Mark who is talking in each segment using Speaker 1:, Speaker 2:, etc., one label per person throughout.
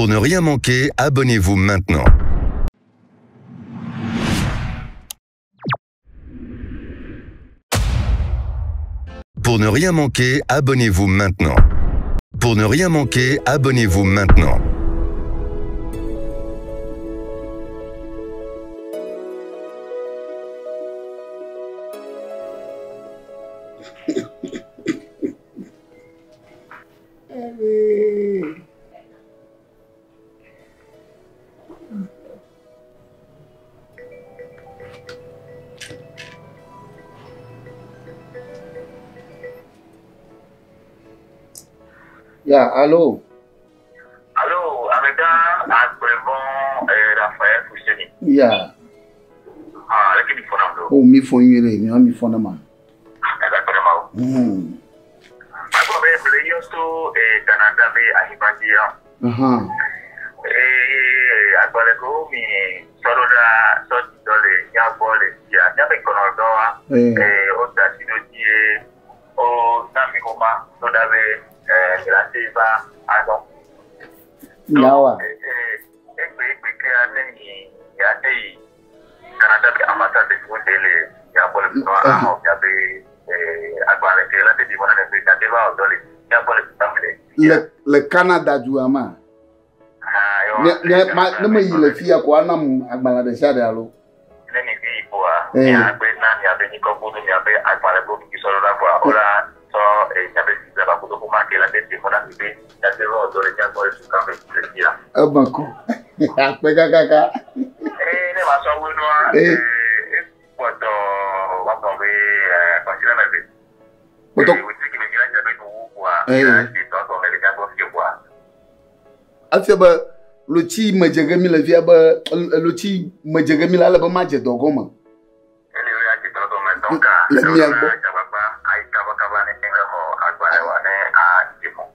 Speaker 1: Pour ne rien manquer, abonnez-vous maintenant. Pour ne rien manquer, abonnez-vous maintenant. Pour ne rien manquer, abonnez-vous maintenant.
Speaker 2: Ya, alo.
Speaker 3: Alo, amegã Agblevɔ eh, Raphael Fousseni.
Speaker 2: Ya.
Speaker 3: Ah, aleke mi fɔna do?
Speaker 2: O mi fɔ nyuie ɖe, mi mi fɔ ne ma.
Speaker 3: Ɛgbɛ kpɛrɛ ma o. Agblɔ be mle yɔ so eh, Canada be anyigba dzi ya.
Speaker 2: Ahan.
Speaker 3: Eye agbalẽ kewo mi sɔ ɖo ɖa sɔdzidɔ le mía gbɔ le fia, míabe gɔnɔdɔa,
Speaker 2: Eh.
Speaker 3: eh, woda asi ɖo dzi ye wona mi xoma ɖo ɖa be eh, mi la te va azɔ.
Speaker 2: Nyawa.
Speaker 3: Egbe egbe kea ne mi ya te yi Canada be ambassade de de le mía gbɔ le fi ma axɔ míabe eh, agbalẽ ke la te di mɔ na ne be gade va wɔ dɔ le mía gbɔ le fi ma le.
Speaker 2: Le le Canada dua ma.
Speaker 3: Ah, yɔ.
Speaker 2: Ne ne ma ne me yi le fia ko anam agbalẽ ɖe sia ɖe alo.
Speaker 3: Ne mi fi yi koa,
Speaker 2: Eh.
Speaker 3: miagbe na miabe nyikɔ kudo miabe agbalẽ ko mi sɔ ɖo ɖa koa, wola sɔ eh, miabe visa ba kudo xoma ke la te di mɔ na mi be gade va wɔ dɔ le mía gbɔ le suka me le fia.
Speaker 2: Eme kɔ. Akpe kakaka.
Speaker 3: Eh, ne ma sɔ wu nua,
Speaker 2: Eh.
Speaker 3: eh, ekpɔtɔ woagblɔ be eh, kɔsiɖa me be.
Speaker 2: Kpɔtɔ. Eh. Efia be lotsi me dze ge mi le fia be lotsi me dze ge mi le ale be madze dɔ gɔme. Le mia gbɔ.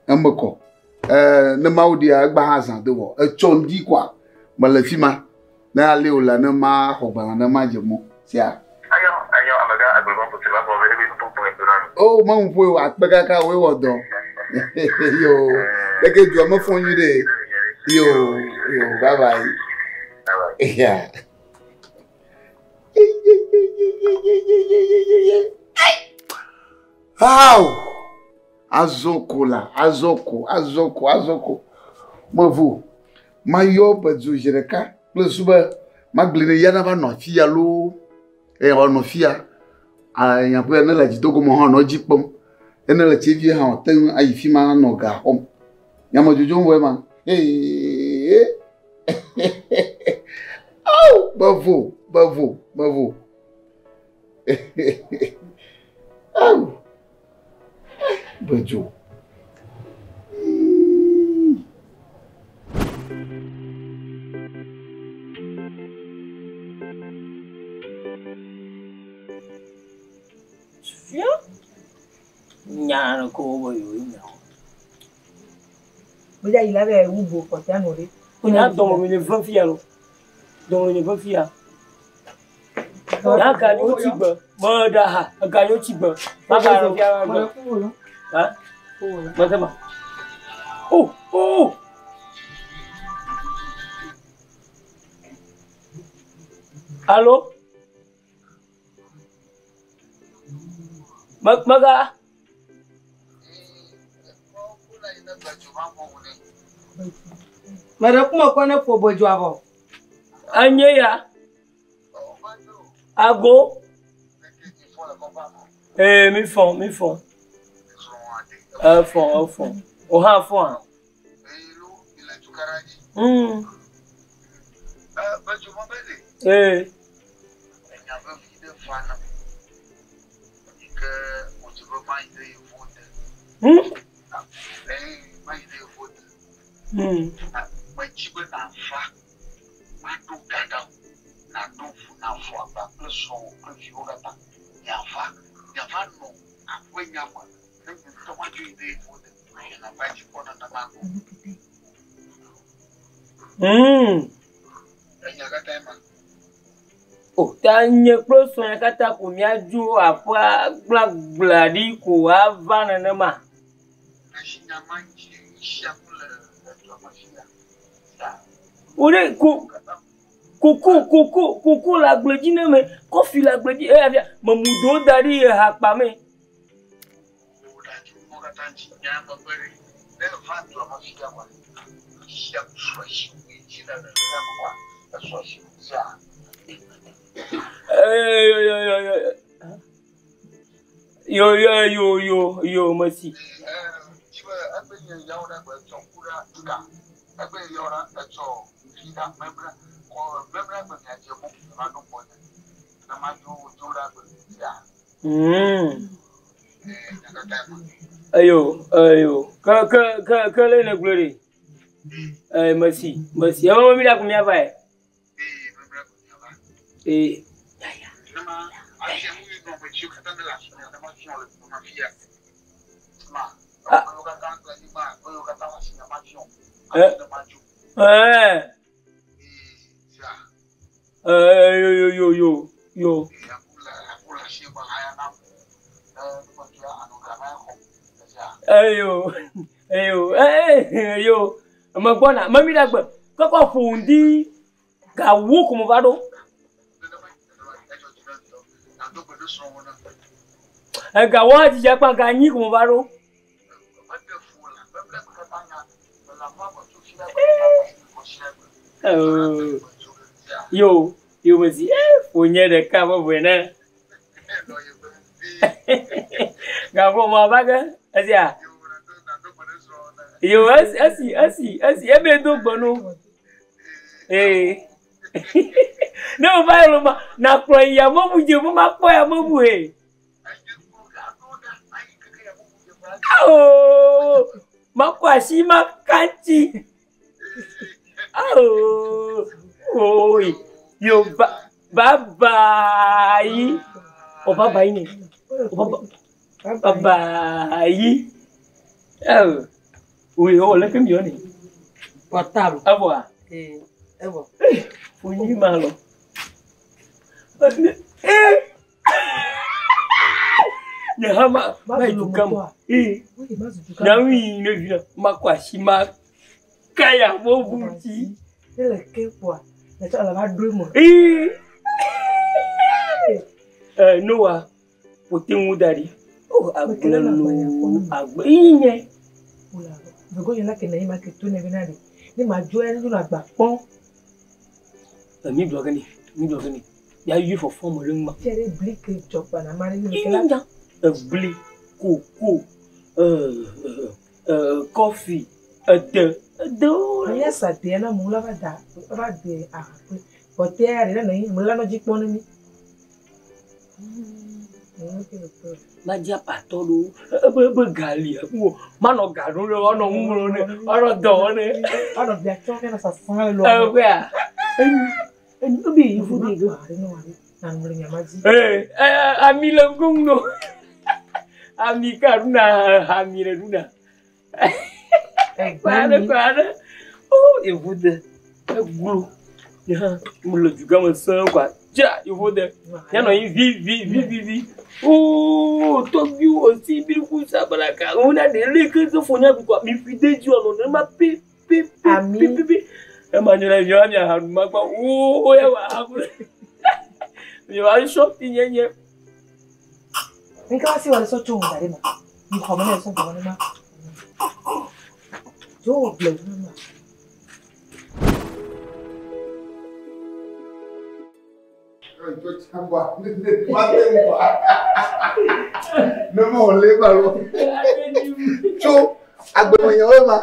Speaker 2: Eme kɔ. Eh, ne mawu ɖia egba hã zã do vɔ. Etsɔ ŋdi koa mele fi ma. Ne ale wòle ne ma xɔ gbalẽ ne madze mɔ sia. O me ŋu ƒoe akpe kaka woe wɔ dɔ. Yo, leke dua me fɔ nyui ɖe. Yo, yo, bye bye. Yeah. Aw! Azɔ ko la, azɔ ko, azɔ ko, azɔ ko. Mevo. Mayɔ bedzo zi ɖeka kple susu be magblɔe ne ya nava nɔ afi ya loo. Eye wòanɔ fi ya. Nyaƒe ne le dzidogome hã nɔ edzi kpɔm. Ene le tsi vie hã wòate ŋu ayi fi ma anɔ ga xɔm. Nyamedzodzom vɔe ma. Ee. Aw! Mevo, mevo, mevo. Aw! Bedzo.
Speaker 4: Fia? Nya no ko wo yo nya.
Speaker 5: Bóyá yìí lábẹ́ wúwo kọ̀tẹ́nù rí.
Speaker 4: Nya dɔn mi le fɛn fia lo. Dɔn mi le fɛn fia. Nya ka ni o ti gbɛ. Mɔ da ha, ka ni o ti gbɛ. Ma ka lɔ fia ma gbɛ. Ha? Ma se ma. Oh, oh. Allo? Maga?
Speaker 5: Mẹ̀rẹ̀ kúmọ̀ kọ́ ní kò bójú àbọ̀.
Speaker 4: Anye ya. Ago. Eh, mi fọn, mi fọn. Fọn, fọn. O ha fọn a. Eh. O ta nye kple srɔ̃ ya katã ko míadzo aƒea gblagblã ɖi ko ava nenema. Wo ɖe ko koko koko koko le agble dzi ne me kɔfi le agble dzi eya fia memu do da ɖi ehakpa me. Yo yo yo yo yo mesi. Eyo eyo ke ke ke ke le ne gblɔ ɖe. Eh mesi mesi ewo mi la ko mia va ye. Eh Eh. Eh yo yo yo yo yo. Eyo eyo eh yo. Megbɔna memi ɖe gbe kɔkɔ ƒo ŋdi gawo ko mo va ɖo. Egawo hã dzidzi akpa ganyi ko mo va ɖo. Yo yo mesi ƒo nye ɖeka bɔbɔe ne. Gaƒo mo ava ge esia. Yo esi esi esi esi ebe do gbe no. Ee. Ne mo va yi lo ma na kplɔ yi yameʋu dze mo ma kpɔ yameʋu he. Awo makɔ asi ma kantsi. Awo oyi yo ba bye bye. O bye bye ne. O bye bye bye. Oh. Oui, oh, le ke mi yɔ ne.
Speaker 5: Portable.
Speaker 4: Evɔa.
Speaker 5: Ee, evɔ.
Speaker 4: Fonyi ma lɔ. Nye hã ma ma yi du gã me. Ee.
Speaker 5: Oui, ma zu du gã.
Speaker 4: Nyawu yi ne vi na makɔ asi ma kaya mo bu dzi.
Speaker 5: Ne le ke kpoa, le tsɔ le va ɖo eme.
Speaker 4: Ee. Eh, Noa, pote ŋu da ɖi. Oh, agble loo, agble. Iyi nye.
Speaker 5: Ola, vego nye la ke ne yi ma ke to ne bena ɖe. Ne ma dzo ya ne dzo le agba kpɔm.
Speaker 4: Mi gblɔ ke ni, mi gblɔ ke ni. Ya yi fɔfɔ me ɖe ŋu ma.
Speaker 5: Fia ɖe bli ke dzɔ kpa na ma ɖe ne ke la.
Speaker 4: Iyi nya. Ebli, koko, kɔfi, ede, edewo.
Speaker 5: Mía sa dea na amewo la va da, va de aha kple. Kpɔtɔe ya ɖe ne nɔ anyi, ame la nɔ dzi kpɔm ne mí.
Speaker 4: Madzi apatɔ ɖo ebe ebe gali wo manɔ ga ɖo ɖe woanɔ nu ŋlɔ ne woanɔ dɔ wɔ ne.
Speaker 5: Woanɔ bia tsɔ ne nɔ sasã le lɔ.
Speaker 4: Egbea enu enu ebe yevu de ge. Ee ami le ŋgɔ ŋu no ami ka ɖuna ami le ɖuna. Kpa ɖe kpa ɖe o yevu de eglo nye hã mo le dugã me sẽe kɔa dza yevu de mianɔ anyi vi vi vi vi vi. Oo tɔgbiwo osi biliku sabalaka wona ɖe leke ke fo nya kukua mi fi de dzi wɔnɔ nema pe pe pe pe pe pe ema nyo na miawo mia ha nu ma kpɔ wo ya wa ha ku miawo sɔ fi nye nye.
Speaker 5: Nka wá sí wa le sɔ tso ŋu da ɖe ma. Yi xɔ me ne le sɔ gbɔ ne ma. Dzo wɔ ble wu ma.
Speaker 2: Ne me wòle ba lɔ. Tso agbemenyawo ma.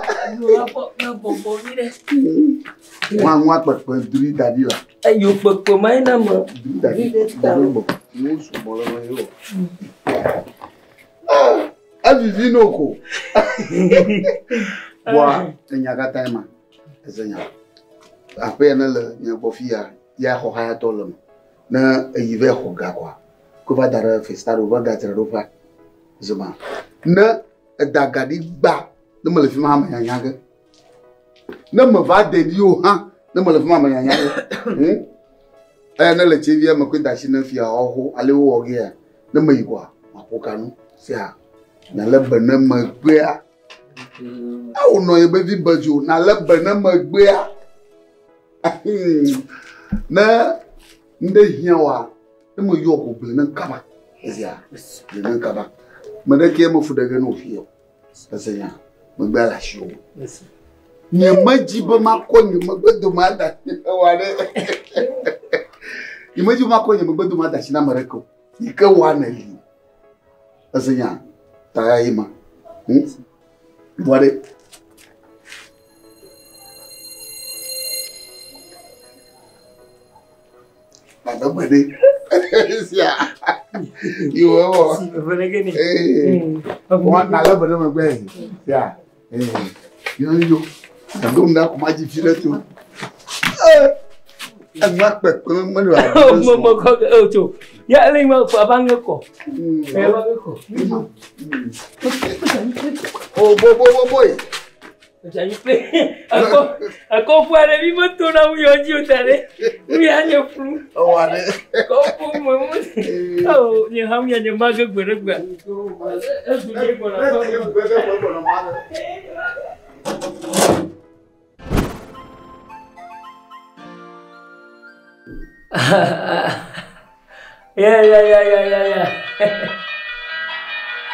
Speaker 2: Wọn àwọn akpẹ̀pẹ̀ duri dadi la.
Speaker 4: Eyo kpekpe ma yi na me.
Speaker 2: Duri dadi dadi bọ̀. Ní o sùn bọ̀ lọ́wọ́ yìí wọ̀. Evivi n'o ko. Bɔa enya katã yi ma. Ese nya. Aƒe ya ne le nye gbɔ fi ya, ya xɔ hayatɔ le me. Ne eyi va xɔ ga kɔa, ko va da ɖe festa ɖo va gadzra ɖoƒea. Zema. Ne eda ga ɖi gba, ne mele fi ma hã me nyanya ge. Ne me va de ɖi o hã, ne mele fi ma me nyanya ge. Eya ne le tsevia me koe da asi ne fia xɔxɔ ale wowɔ ge ya, ne me yi kɔa, maƒo ka nu. Sia, nalé be ne megbea. Awo nɔ ye be vi be dzo, nalé be ne megbea. Ne ŋɖe hiã wa, ne me yɔ ko gblẽ ne kaba. Esia, gblẽ ne kaba. Me ɖe ke me fu ɖe ge ne wòfi o. Ese nya, megbe le asi o. Nye medzi be makɔ nye megbe dome ada asi wa ɖe. Nye medzi be makɔ nye megbe dome ada asi na ame ɖeke o. Yi ke wa ne li. Ese nya, ta ya yi ma. Vɔ ɖe. Bàbá gbẹ̀dẹ̀. Sia. Ìwọ wọ. Wọn nà lẹ́bẹ̀ẹ́ dẹ́ mẹ́gbẹ́ yìí. Sia. Yọ yọ. Àdó ń dákun má jí fi lẹ́tọ̀. Ẹ̀gbọ́n pẹ̀pẹ́ mẹ́lò àdúgbò.
Speaker 4: Mo mo kọ o to. Ya le ma fa ba nge kọ. E ba nge kọ.
Speaker 2: O bo bo bo bo yìí.
Speaker 4: Ọjà yìí pé ẹ̀kọ́ ẹ̀kọ́ fún ẹrẹ bí mọ́tò náà wúyọ ojú tẹ̀lé wúyà á yẹ fún.
Speaker 2: Ọwọ́ adé.
Speaker 4: Ẹ̀kọ́ fún mọ̀ mọ́. Ọ̀ ní hàn yẹn ní má gbé gbèrègbè. Yeah, yeah, yeah, yeah, yeah, yeah.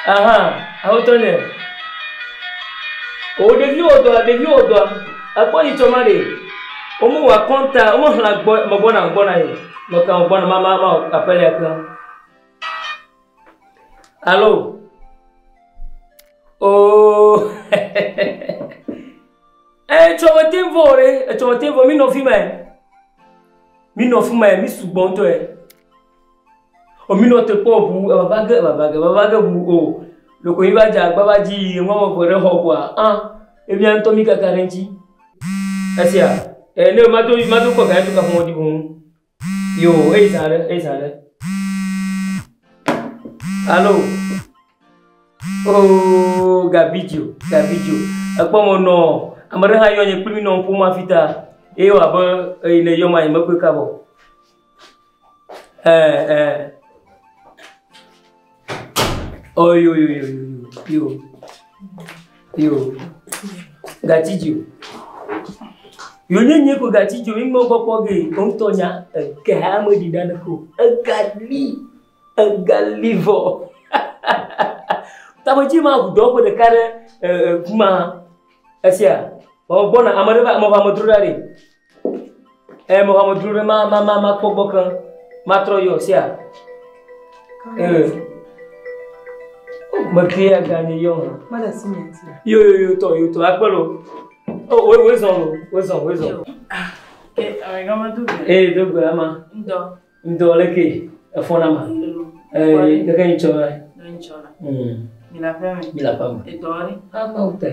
Speaker 4: Aha, àwọn tó ní. O ɖevi wɔ dɔa, ɖevi wɔ dɔa. Akpɔ yi tsɔ ma ɖe. Womu wɔ akɔnta, womu xlẽ gbɔ, megbɔna, megbɔna yi. Meka megbɔna, ma ma ma aƒelia keŋ. Alo. Oo. Etsɔ mete ŋu vɔ o ɖe, etsɔ mete ŋu vɔ, mi nɔ fi ma ye. Mi nɔ fi ma ye, mi sugbɔ ŋutɔ ye. O mi nɔ te kpɔ ʋu, evava ge, evava ge, evava ge ʋu o. Loko yi va dze agba va dzi yi ŋua me eve ɖe xɔ koa, ah, emia ŋutɔ mi kaka ɖe ŋuti. Esia, e ne ma do ma do kɔ ga to ka xɔ dzi boŋ. Yo, eyi zã ɖe, eyi zã ɖe. Alo. Oh, Gabidzo, Gabidzo. Ekpɔ mo nɔ, ame ɖe hã yɔ nye kpli mi nɔ ƒom afi ta. Eye wɔ abe eyi ne yɔ ma nye mekpɔe kaba o. Eh, eh. Oh, yo, yo, yo, yo, yo. Yo. Gatidzo. Yo nye nye ko gatidzo mi me gbɔkpɔ ge ŋutɔ nya ega me ɖi ɖa ne ko. Ega li. Ega li vɔ. Tabedzi ma ʋu dɔwɔƒe ɖeka ɖe kuma. Esia. Wɔ gbɔna ame ɖe va ame va ame dro ɖa ɖe. Eh, me va ame dro ɖe ma ma ma ma kpɔ gbɔ keŋ. Ma trɔ yɔ sia. Eh. Me ke aga nye yɔ hã.
Speaker 5: Mada si mi ti.
Speaker 4: Yo yo yo tɔ yo tɔ akpɛ lo. Oh, we we zɔn lo, we zɔn we zɔn.
Speaker 6: Ke amegã do gbe.
Speaker 4: Eh, do gbe ama.
Speaker 6: Ŋdɔ.
Speaker 4: Ŋdɔ le ke efɔ na ma. Eh, keke yi tsɔ ma.
Speaker 6: Ŋtsɔ la. Mi le aƒe me.
Speaker 4: Mi le aƒe me.
Speaker 6: Edɔ ɖe.
Speaker 4: Ama wo tɛ.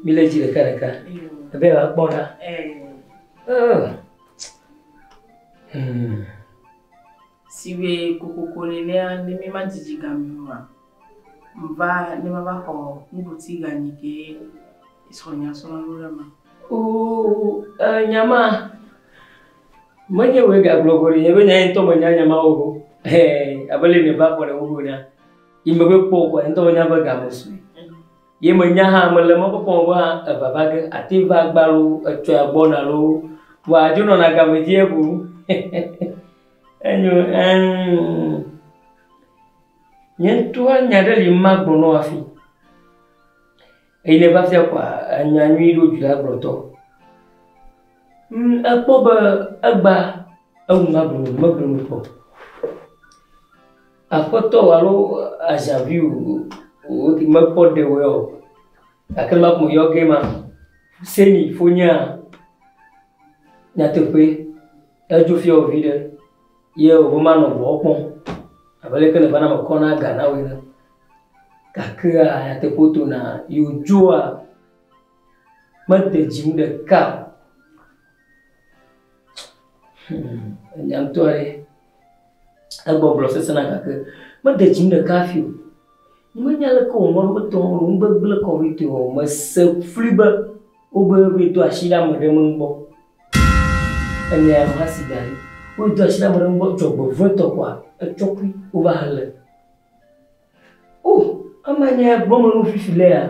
Speaker 4: Mi le dzi ɖeka ɖeka. Ebe va kpɔ ɖa.
Speaker 6: Eh. Si be kokoko nenea ne mi ma dzidzi game oa, mva ne ma va xɔ nuɖuti ganyi ke srɔ̃nya srɔ̃ ɖo ɖe ma.
Speaker 4: Oo, nyama. Menye woe gagblɔ go ɖe nye be nya ŋutɔ menya nyama wo go. Ee, abe le ne va xɔ ɖe wo go na. Yi megbe kpɔ ko ŋutɔ menya be game sue. Ye menya hã mele mɔkpɔkpɔ me be hã evava ge ate va gba lo etsɔa gbɔna lo. Vɔa dzo nɔna game dzi ebu. Enyo nye ŋutɔa nya ɖe li ma gblɔ na wo hafi. Eyi ne va fia koa enya nyui ɖo dzi la gblɔtɔ. Ekpɔ be egba eŋu ma gblɔ megblɔ nu kpɔ. Aƒetɔ alo azavi o mekpɔ ɖe wo o. Gake ma ko yɔ ge ma. Seni fonyea nyateƒe edzo fia wo vi ɖe ye wo ma nɔ gbɔ kpɔm. Abe leke ne va na me kɔ na ga na wo ene. Gakea nyateƒe to na yodzoa mede dzi ŋu ɖeka o. Enya ŋutɔ ɖe egbɔgblɔ sesẽna gake mede dzi ŋu ɖeka hafi o. Menya leke wònɔ ɖo betɔ nu gbegblẽ kɔ ɖo te o. Mese fli be wobe wobe do asi ɖe ame ɖe me gbɔ. Enya ya ma si da ɖi. Wobe do asi ɖe ame ɖe gbɔ dzɔgbevɔ̃etɔ koa etsɔ kui wova le. O, ama nya ya gblɔm le nu fifi le ya.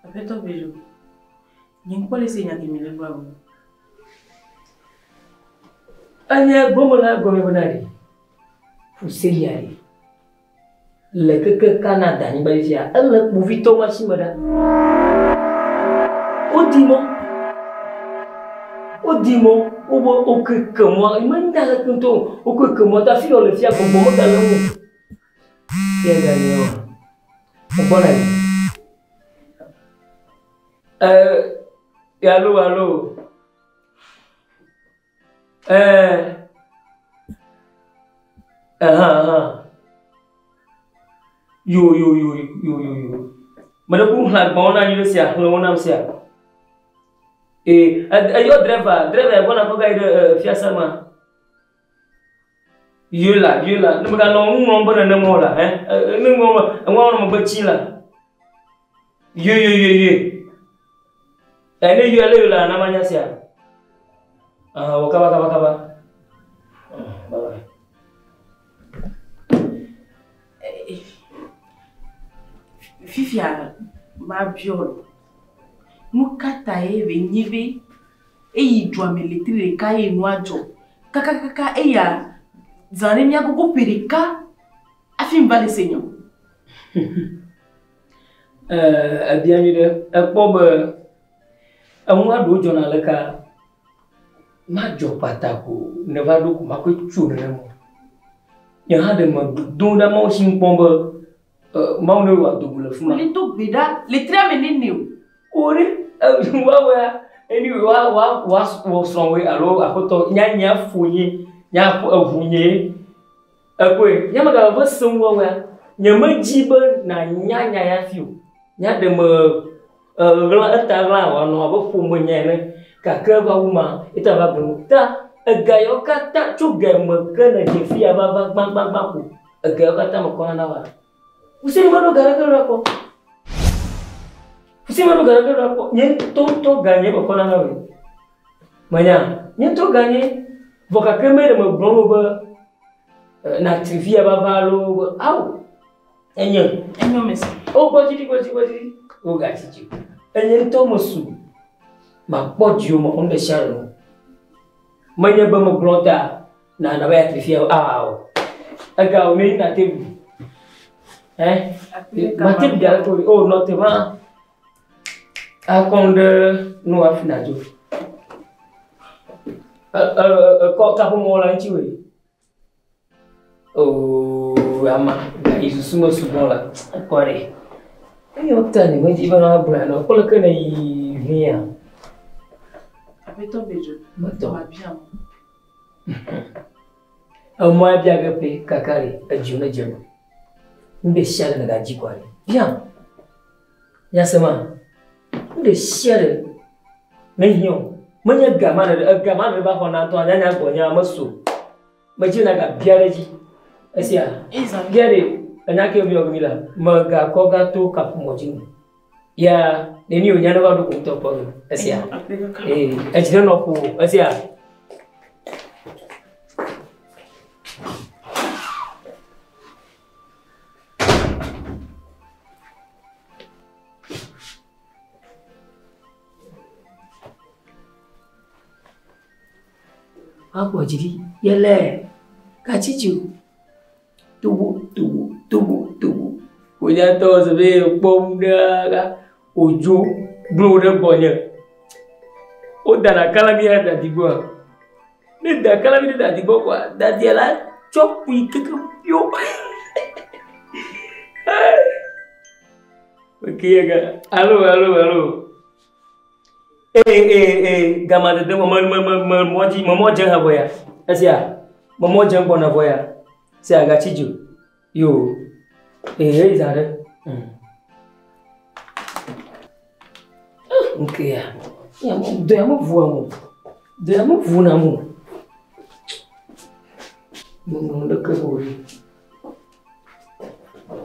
Speaker 6: Aƒetɔ Bello, Nye ŋkpɔ le se nya ke mi le gblɔ o.
Speaker 4: Enye gbɔmela gɔme bena ɖe Fusenia ɖe le keke Canada anyigba dzi fia ele kpovitɔwo asi me ɖa. Wodi mɔ. Wodi mɔ wobe wokeke mɔa menya leke ŋutɔ o. Wokeke mɔa ta fi ya wòle fia gbɔgbɔ megale eŋu o. Fia ganye o. Egbɔna yi. Ɛɛ alo alo. Ɛɛ. Ɛhã ɛhã. Yo yo yo yo yo yo. Meɖe kuku xlẽ agbalẽwo na anyi ɖe sia xlẽ wo nam sia. Ee eyɔ drɛva drɛva ya gbɔna kɔ va yi ɖe fiase ma. Yola yola ne meganɔ nu ŋlɔm be nenema o la ɛ ne ŋlɔm eŋua nɔ megbe tsi la. Yo yo yo yo. Ɛ ne yo ale yola na manya sia. Aha wɔ kaba kaba kaba. Bye bye.
Speaker 6: Fifia mabiɔ lo. Nu ka tae be nye be eyi dua me le tri ɖeka ye nua dzɔ. Kakakaka eya zã ɖe mía gogo ƒe ɖeka hafi mva le se nya.
Speaker 4: Ebia nyui ɖe. Ekpɔ be eŋua ɖewo dzɔna le ka madzɔ kpata ko ne va ɖo ko makɔe tso nenema o. Nye hã ɖe me dom ɖe Mawu si ŋu kpɔm be Mawu ne wɔ adogo le fi ma.
Speaker 6: Le do gbe ɖa le tria me nene o.
Speaker 4: O ɖe woawɔa anyway wa wa wa wɔ srɔ̃woe alo aƒetɔ nya nya fo nye nya eʋu nye ekɔe nye megale ve sem woawɔa nye medzi be na nya nya ya fi o. Nya ɖe me ɣla eta ɣla wòanɔ abe ƒome nya ene gake va wu ma eta va gblɔ ta ega yawo katã tso ga me ke ne dze fi ya va va gbãgbãgbã ko ega yawo katã me kɔna na wa. Ŋusẽ meɖo ga ɖeke ɖo akpɔ. Ŋusẽ meɖo ga ɖeke ɖo akpɔ. Nye ŋutɔ ŋutɔ ga nye me kɔna na wòe. Menya nye ŋutɔ ga nye vɔ gake me ɖe megblɔ na wo be natri fi ya va va alo be awo enye.
Speaker 6: Enyo me si.
Speaker 4: O gbɔ dzi ɖi gbɔ dzi gbɔ dzi ɖi. O ga tsi dzi. Enye ŋutɔ mesu. Makpɔ dziwò me xɔ nu ɖe sia ɖe nu. Menye be megblɔ ta na na be yatri fia o. Awo. Ega o ne na te bu. Eh? Ma te bu da ko. O no te ma. Akɔn ɖe nu hafi nadzo. Kɔ kaƒomɔ le ŋuti woe. Oh, ama gayi susu me sugbɔ la. Ekɔ ɖe. Eya ta nye medzi be na gblɔe na kpɔ leke ne yi via.
Speaker 6: Aƒetɔ Bedzo.
Speaker 4: Metɔ.
Speaker 6: Mabia mo.
Speaker 4: Emɔa bia ge ƒe kaka ɖe edziwo ne dze me. Nu ɖe sia ɖe negadzi kɔa ɖe. Bia. Nyasema. Nu ɖe sia ɖe ne hiã o. Menye ga ma ɖe ega ma ɖe va xɔ na ŋutɔ nyanya gbɔ nya meso. Medzi na ga bia ɖe dzi. Esia. Bia ɖe enya ke mi wɔ mi la. Megakɔ gato kaƒomɔ dzi o. Ya neni wònya ne va ɖo ko ŋutɔ kpɔ ge. Esia. Ee edzi ne nɔ ƒo. Esia. Woagbɔ dzi ɖi yele gatsi dzi o. Tobo tobo tobo tobo. Wònya tɔ zi be kpɔm ɖaa wòdzo gblɔ ɖe gbɔnye. Wodana kalami ɖe dadi gbɔa. Ne da kalami ɖe dadi gbɔ koa, dadia la tsɔ kpui keke ƒio. Ok, alo alo alo. Ee ee ee gama dede me me me me mɔ dzi me mɔ dze hã vɔ ya. Esia me mɔ dze gbɔna vɔ ya. Sia gatsi dzo. Yo. Ee eyi zã ɖe. Nke ya. Ya mo do ya mo vua mo. Do ya mo vu na mo. Mo mo ɖeke bo ri.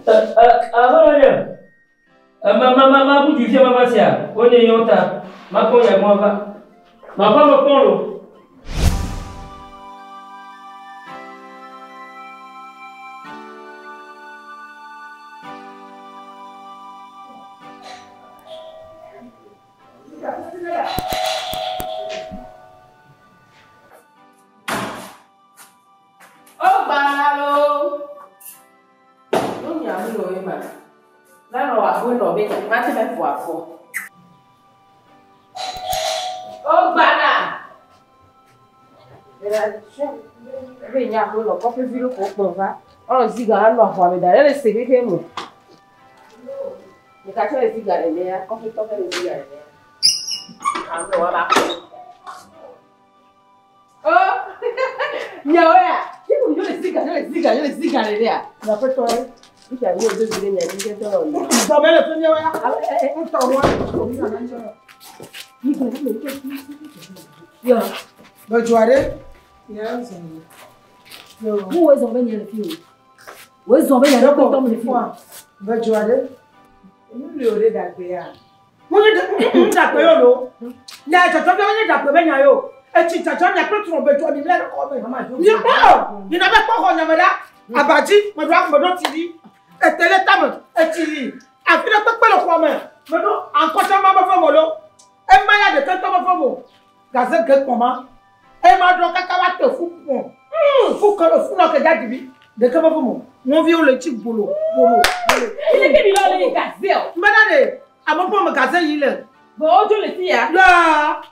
Speaker 4: Ɛ ɛ ɛ Ma ma ma ma bu fia ma va sia. Wonye yɔ ta. Ma kpɔ ya mɔ va. Ma fa me kpɔ lo.
Speaker 6: nɔ ye ma. Na nɔ wà fún nɔ be má tẹ fẹ́ fọ afọ. Ó gbàdà. Ebe nya ko lɔ kɔfɛ vi ɖo ko kplɔ va. Ɔlɔ ziga anɔ xɔa me da ɖe le se keke me. Ɖeka tsɛ le ziga ɖe ya, kɔfɛ tɔ tsɛ le ziga ɖe ya. Ame wa ba kɔ. Ó, nyawo ya, ye ko yɔ le ziga, yɔ le ziga, yɔ le ziga ɖe ya.
Speaker 5: Aƒetɔ ye.
Speaker 6: Nta mi o do vi ɖe nya dzi ke tɔ lɔ.
Speaker 5: Dɔmɛ le fi miawo ya. Ŋutɔ wa.
Speaker 7: Yɔ.
Speaker 5: Bedzua ɖe.
Speaker 7: Mu wo zɔn be nye le fi o. Wo zɔn be nye le kpɔtɔ me le fi o.
Speaker 5: Bedzua ɖe. Nu li o ɖe dagbe ya. Mu nye dagbe yɔ lo. Nya dzɔdzɔ be nye dagbe be nya yɔ. Etsi dzɔdzɔ nya kple trɔ bedzua mi mle ɖe xɔ me. Mi kpɔ o. Yina be kpɔ xɔ nyame ɖa. Abadzi meɖo meɖo tsi ɖi. Etele tame etsi li. Afi ɖe kpekpe le xɔ me. Meɖo ankɔtsɔ ma me fɔ mo lo. Ema ya ɖeke tɔ me fɔ mo. Gaze ge kpɔma. Ema ɖɔ kaka va te fu kpɔ. Fu ke fu nɔ ke dza dibi. Ɖeke me fɔ mo. Ŋɔviwo le tsi gbolo gbolo gbolo.
Speaker 6: Ilé kébì lɔ le gaze o.
Speaker 5: Mbena ɖe ame ƒe me gaze yi le.
Speaker 6: Bɔn o dzo le fi ya.
Speaker 5: Yaa.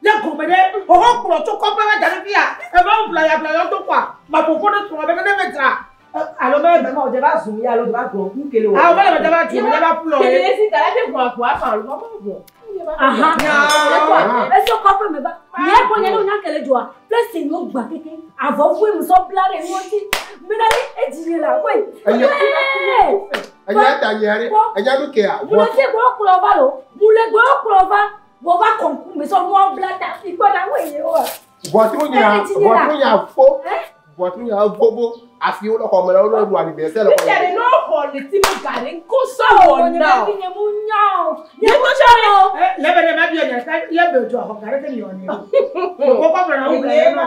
Speaker 5: Ne gɔme ɖe xɔxɔ kplɔ tso kɔƒe va da ɖe fi ya. Eva wo blaya blaya do kɔa. Maƒoƒo ɖe srɔ̃ be ne me dzra. Alo me
Speaker 8: me ma o dze va zum ya alo dze va gblɔ ku kele o.
Speaker 5: Awo mele me dze va zum, me dze va ƒlɔ ye.
Speaker 6: Kele si gala te ʋua ʋua fa alo va ʋua.
Speaker 7: Aha. Eso kɔƒe me va. Nye kpɔ nye ne wonya kele dzoa. Plesi nu gba keke. Avɔ fue musɔ bla ɖe nuwo dzi. Mbena ɖe edzi nye la koe.
Speaker 9: Enya ta nye ɖe. Enya nu kea.
Speaker 7: Mule fi gbɔ kplɔ va lo. Mule gbɔ kplɔ va. Wɔ va kɔnku me sɔ nuawo bla ta. Ikpɔ na wo ye wa.
Speaker 9: Ʋɔtru nya fo. Ʋɔtru nya vovo. Afi wo le xɔme la wo le ɖu ali bɛsɛ le xɔme.
Speaker 6: Fifia ɖe ne woxɔ le ti me ga ɖe ŋkɔ sɔ wɔ na o.
Speaker 7: Nye mu nya o.
Speaker 6: Nye mu tsɔ o.
Speaker 5: Lebe ɖe ma biɔ nya ka ye be dzɔ xɔ ga ɖe ke mi wɔ ni o. Kɔkɔ gblɔ na wo gblɔ ye ma.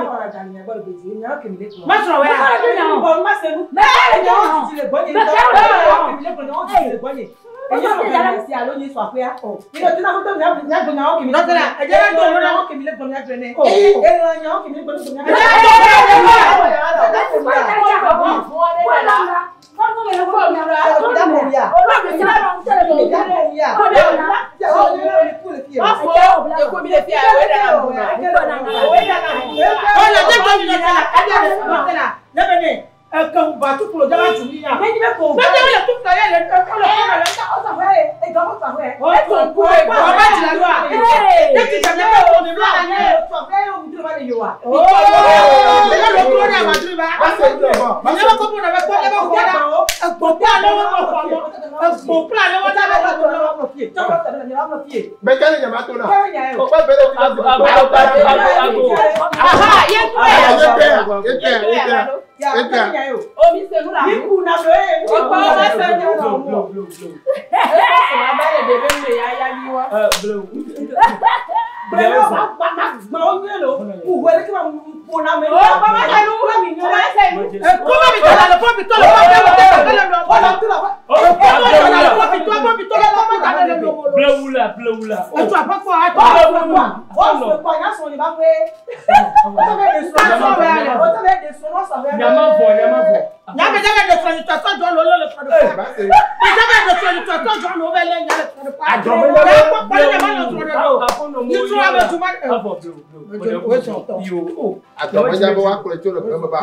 Speaker 5: Ma srɔ̃ wɛ.
Speaker 8: Bɔn ma se nu.
Speaker 7: Mɛ
Speaker 8: Enya wo titi le gbɔnye.
Speaker 7: Mɛ kɛ
Speaker 8: Enya wo titi le gbɔnye. Enya wo titi le gbɔnye. Enye sɔ gbɔnye si alo nyi sɔ aƒea. Ino tina ko nya nya gbɔnya wo kemi.
Speaker 5: Nɔtɛla ɛdze la do
Speaker 8: Nya wo kemi le gbɔnya gblɔ ne. Ela nya wo kemi le gbɔnya gblɔ ne.
Speaker 5: Ɔlɔ de gbɔ mi nɔtɛla ɛdze nɔtɛla lebe ne eke ba tuklo dze va tu mi ya. Mɛ le tuklo ye le ɔlɔ kɔnɔ le. Ɔba dzra ɖoa. Ne ti dzame be wo mi bla anyi. Ooo. Ne le klo ɖe amadri va. Ne be kɔkɔ na be kpɔ ne be xɔ la. Egbɔ kple ale wo be xɔ mɔ. Egbɔ kple ale wo be xɔ mɔ.
Speaker 9: Bɛkɛ le nyama to na. Kɔkɔ bɛ le fi la.
Speaker 6: Aha, ye tɔ ya.
Speaker 9: Ye tɛ ya. Ye tɛ ya. Ye tɛ ya.
Speaker 6: Omi senu la. Ọgbà ọba senu.
Speaker 9: Atɔmɔdza bɛ wa kplɔ tso le gbɛmɛ ba.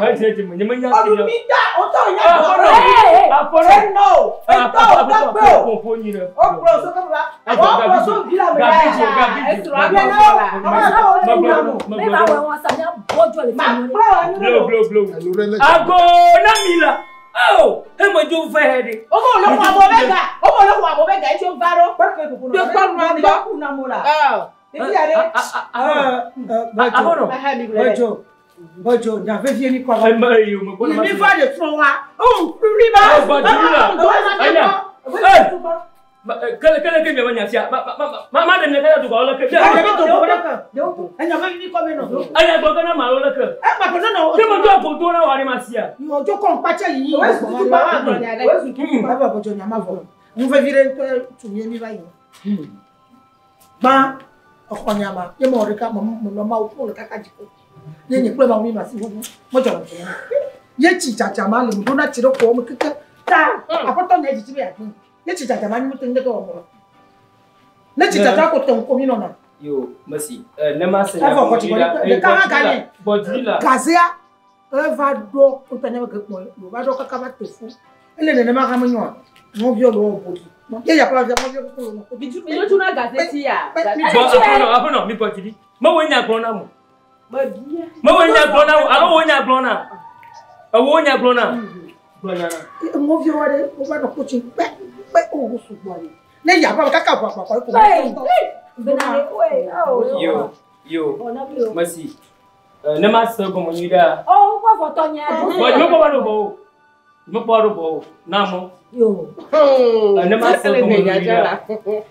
Speaker 4: Ago na mi la. Oh, e mo jo fẹ́ de.
Speaker 6: Omo lo fún abo bega. Omo lo fún abo bega e tso varo.
Speaker 5: Bɔjɔ nyafɛfie ni kɔ.
Speaker 4: Ayi
Speaker 5: Mi fa de srɔ̃ wa. O ri ba.
Speaker 4: Kele kele ke mi ma nya fia. Ma ma ma de mi ka to ko le ke.
Speaker 5: Nyafɛfie ni kɔ mi nɔ.
Speaker 4: Aya gbɔ kana ma lo le ke.
Speaker 5: E ma ko nɔ.
Speaker 4: Ke mo jo ko to na wa ni ma sia.
Speaker 5: Yɔ jo kɔn kpatsɛ yi. Eva bɔjɔ nyama vɔ. Nufɛvi ɖe ŋutɔ tu mie mi va yi. Gbã exɔ nyama ye mɔ ɖeka mɔ mɔ mawu ƒo le kaka dzi ko. Ye nye kple mawu mi ma si ʋuʋu mɔdzɔ le ʋuʋu. Ye tsi dzadza ma le mu ɖo na tsi ɖe xɔ me keke. Ta aƒetɔ nye dzidzi be yeagblẽ. Ne tsi dzadza ma nyi te ŋdeke wɔ mɔ. Ne tsi dzadza ko te ŋko mi nɔna.
Speaker 4: Yo, merci. Ne ma se
Speaker 5: Evɔ xɔ tsi gbɔ ɖeka hã ganye.
Speaker 4: Gbɔdzi la.
Speaker 5: Gazea eva ɖɔ ŋutɔ nye be ge kpɔ va ɖɔ kaka va te fu. Ele nenema hã menyoa. Mɔviwo le wɔ bodi. Ye ya kpla via mɔviwo koko lɔ.
Speaker 6: Mi tuna gazeti ya.
Speaker 4: Bɔn aƒenɔ aƒenɔ mi gbɔdzi li. Mewo nya gblɔ na mo. Mewo nya gblɔ na wo alo wo nya gblɔ na. Ewo nya gblɔ na. Gblɔ nya na.
Speaker 5: Mɔviwo ɖe wova nɔ kotsi kpe kpe o sugbɔ li. Ne ya kpla kaka ʋua kpakpa ko.
Speaker 4: Yo yo merci. Ne ma se gɔme nyui ɖea.
Speaker 7: O ŋkɔ fɔtɔ nye.
Speaker 4: Bɔn me kpɔ va ɖo bɔ o. Me kpɔ ɖo bɔ o. Na mɔ.
Speaker 7: Yo.
Speaker 4: Ne ma se gɔme nyui ɖea.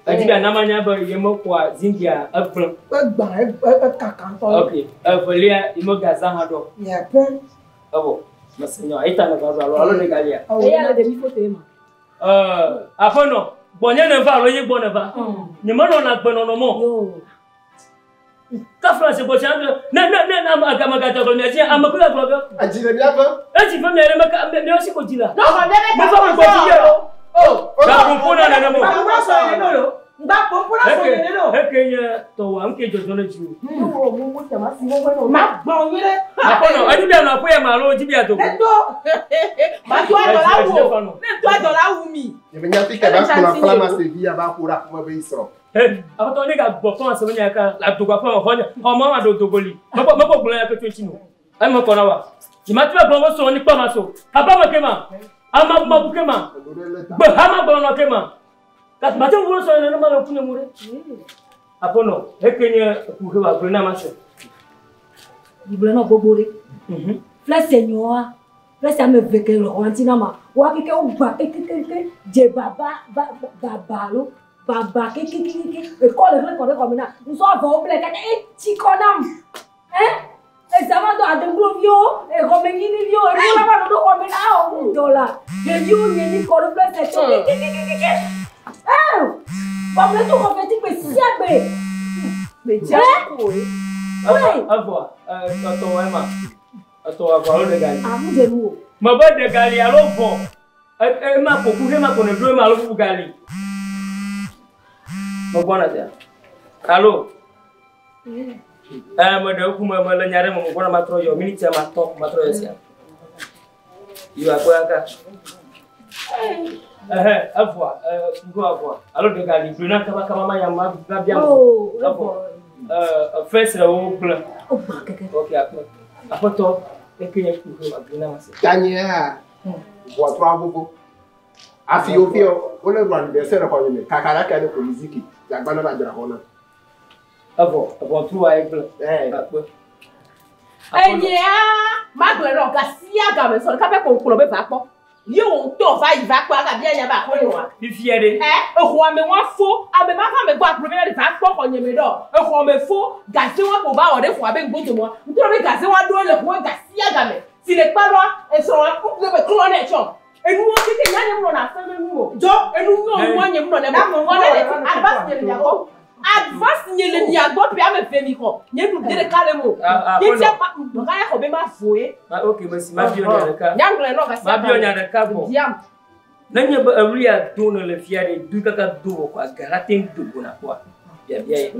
Speaker 4: Edzi be anama nya be ye me xɔa zingia egblẽ.
Speaker 5: Egba ekaka ŋutɔ.
Speaker 4: Ok. Evelia ye me gaza hã ɖɔ.
Speaker 5: Nye pɔn.
Speaker 4: Evɔ. Mese nya eta ne va ɖo alo alo ne galia.
Speaker 7: Eya le ɖevi foto ye ma.
Speaker 4: Aƒenɔ gbɔnye ne va alo ye gbɔ ne va. Nye menɔna gbenɔnɔ mɔ. Kafla se gbɔtsi andre ne ne ne ne agama gata gblɔ mia dzi ame kple gblɔ be.
Speaker 9: Edzi le mía ƒe.
Speaker 4: Edzi ƒe mia ɖe me ka mia si ko dzi la.
Speaker 8: Ne xɔ mía ɖe
Speaker 4: Me va me gbɔ dzi yɛ o. Gaƒoƒo na nene mo.
Speaker 5: Gbaƒoƒo sɔ yene no lo. Gbaƒoƒo sɔ yene no.
Speaker 4: Eke nye tɔwɔ ŋke dzɔdzɔ le dzi o.
Speaker 5: Ma gbɔn nyui ɖe.
Speaker 4: Aƒenɔ edzi bia nɔ aƒe ya ma alo edzi bia dogo.
Speaker 5: Ne to.
Speaker 8: Ma to adɔ la wu o. Ne to adɔ la wu mi.
Speaker 9: Nye me nya fi ke va kplɔ aflama se vi ya va ƒo ɖe aƒe me be yi srɔ̃.
Speaker 4: Aƒetɔ ne ga gbɔ fɔn se nya ka la dogo aƒe xɔ nye xɔ ma ma do dogo li. Mekpɔ mekpɔ gblɔ ya ke tso tsi no. Eme kɔ na wa. Nyima te gblɔ be srɔ̃ ni kpɔ ma so. Aba me ke ma. Ama ma bu ke ma. Gbe ha ma gblɔ nɔ ke ma. Ka ma te wo srɔ̃ ne ma le ku nye mu ɖe. Aƒenɔ eke nye ku he wa gblɔ na ma se.
Speaker 7: Gblɔ na gbogbo ɖe. Flɛsɛ nyɔa. Flɛsɛ ame eve ke le xɔa ŋuti na ma. Woa keke wogba kekekeke dze baba ba baba lo. Baba kekekeke ekɔ le hlẽ kɔ ɖe xɔme na. Ŋusɔ avɔwo ble kaka etsi kɔ nam. Ɛ ezama do adeŋgloviwo, exɔmenyiniviwo, enuwo la va nɔ ɖo xɔme na wo dɔ la. Ɖeviwo nye ni kɔ ɖe flɛsɛ tso kekekeke. Ɛ xɔme to xɔme ti gbe sia gbe.
Speaker 4: Ɛ evɔ etɔwɔ ema. Etɔwɔ avɔ alo ɖe gali.
Speaker 7: Amu dze nu o.
Speaker 4: Me be ɖe gali alo vɔ. Ema koku he ma ko ne ɖo ema alo bubu gali. Me gbɔna sia. Alo. Me ɖe ku me me le nya ɖe me me gbɔna ma trɔ yɔ miniti ma tɔ ma trɔ yɔ sia. Yɔ akpɔ ya ka. Ɛhɛ evɔa kuku avɔa alo ɖe gali gblẽ na kaba kaba ma ya ma ma bia mo. Evɔ. Fɛsrɛ wo gblẽ. Ok akpɔ. Aƒetɔ eke nye kuku ma gblẽ na ma se.
Speaker 9: Tanyea ʋɔtrɔa vovo. Afi wo fiɔ wole ɖu anniversaire le xɔ nye me kaka ɖe ke ne ko miziki dzagba ne va dzra xɔ na.
Speaker 4: Evɔ ʋɔtrua ye gblẽ. Akpɔ.
Speaker 8: Enyea ma gblɔ nɔ gasia game sɔ ɖeka ƒe ko kplɔ be va kpɔ. Ye wo ŋutɔ va yi va kpɔ aga bia nya ba xɔ nɔa.
Speaker 4: Fifia ɖe.
Speaker 8: Ɛ exɔ ame wa fo ame ma va me gbɔ akplɔ be ne va kpɔ xɔ nye me ɖɔ. Exɔ me fo gaze wa ko va wɔ ɖe xɔa be ŋgbodomɔ. Ŋutɔ be gaze wa ɖo le xɔ gasia game. Si le kpa ɖoa esrɔ̃ wa le be klɔ ne tsɔ. Enuwo keke nya nye mu nɔ na fɛn be nu o. Dzɔ enu nyɔ nua nye mu nɔ ne mo. Wɔ ne le ti advance nye le mia gbɔ. Advance nye le mia gbɔ ƒe ame ve mi xɔ. Nye ɖu de ɖeka le mo. Nye tia pa ɖeka ya xɔ be ma voe.
Speaker 4: Ma ok merci ma biɔ nya ɖeka.
Speaker 8: Nya ŋlɔ nɔ gasia.
Speaker 4: Ma biɔ nya ɖeka vɔ.
Speaker 8: Biam.
Speaker 4: Ne nye be ewulia do ne le fia ɖe du kaka do wɔ kɔ aga la te do go na kpɔa. Biabia ye.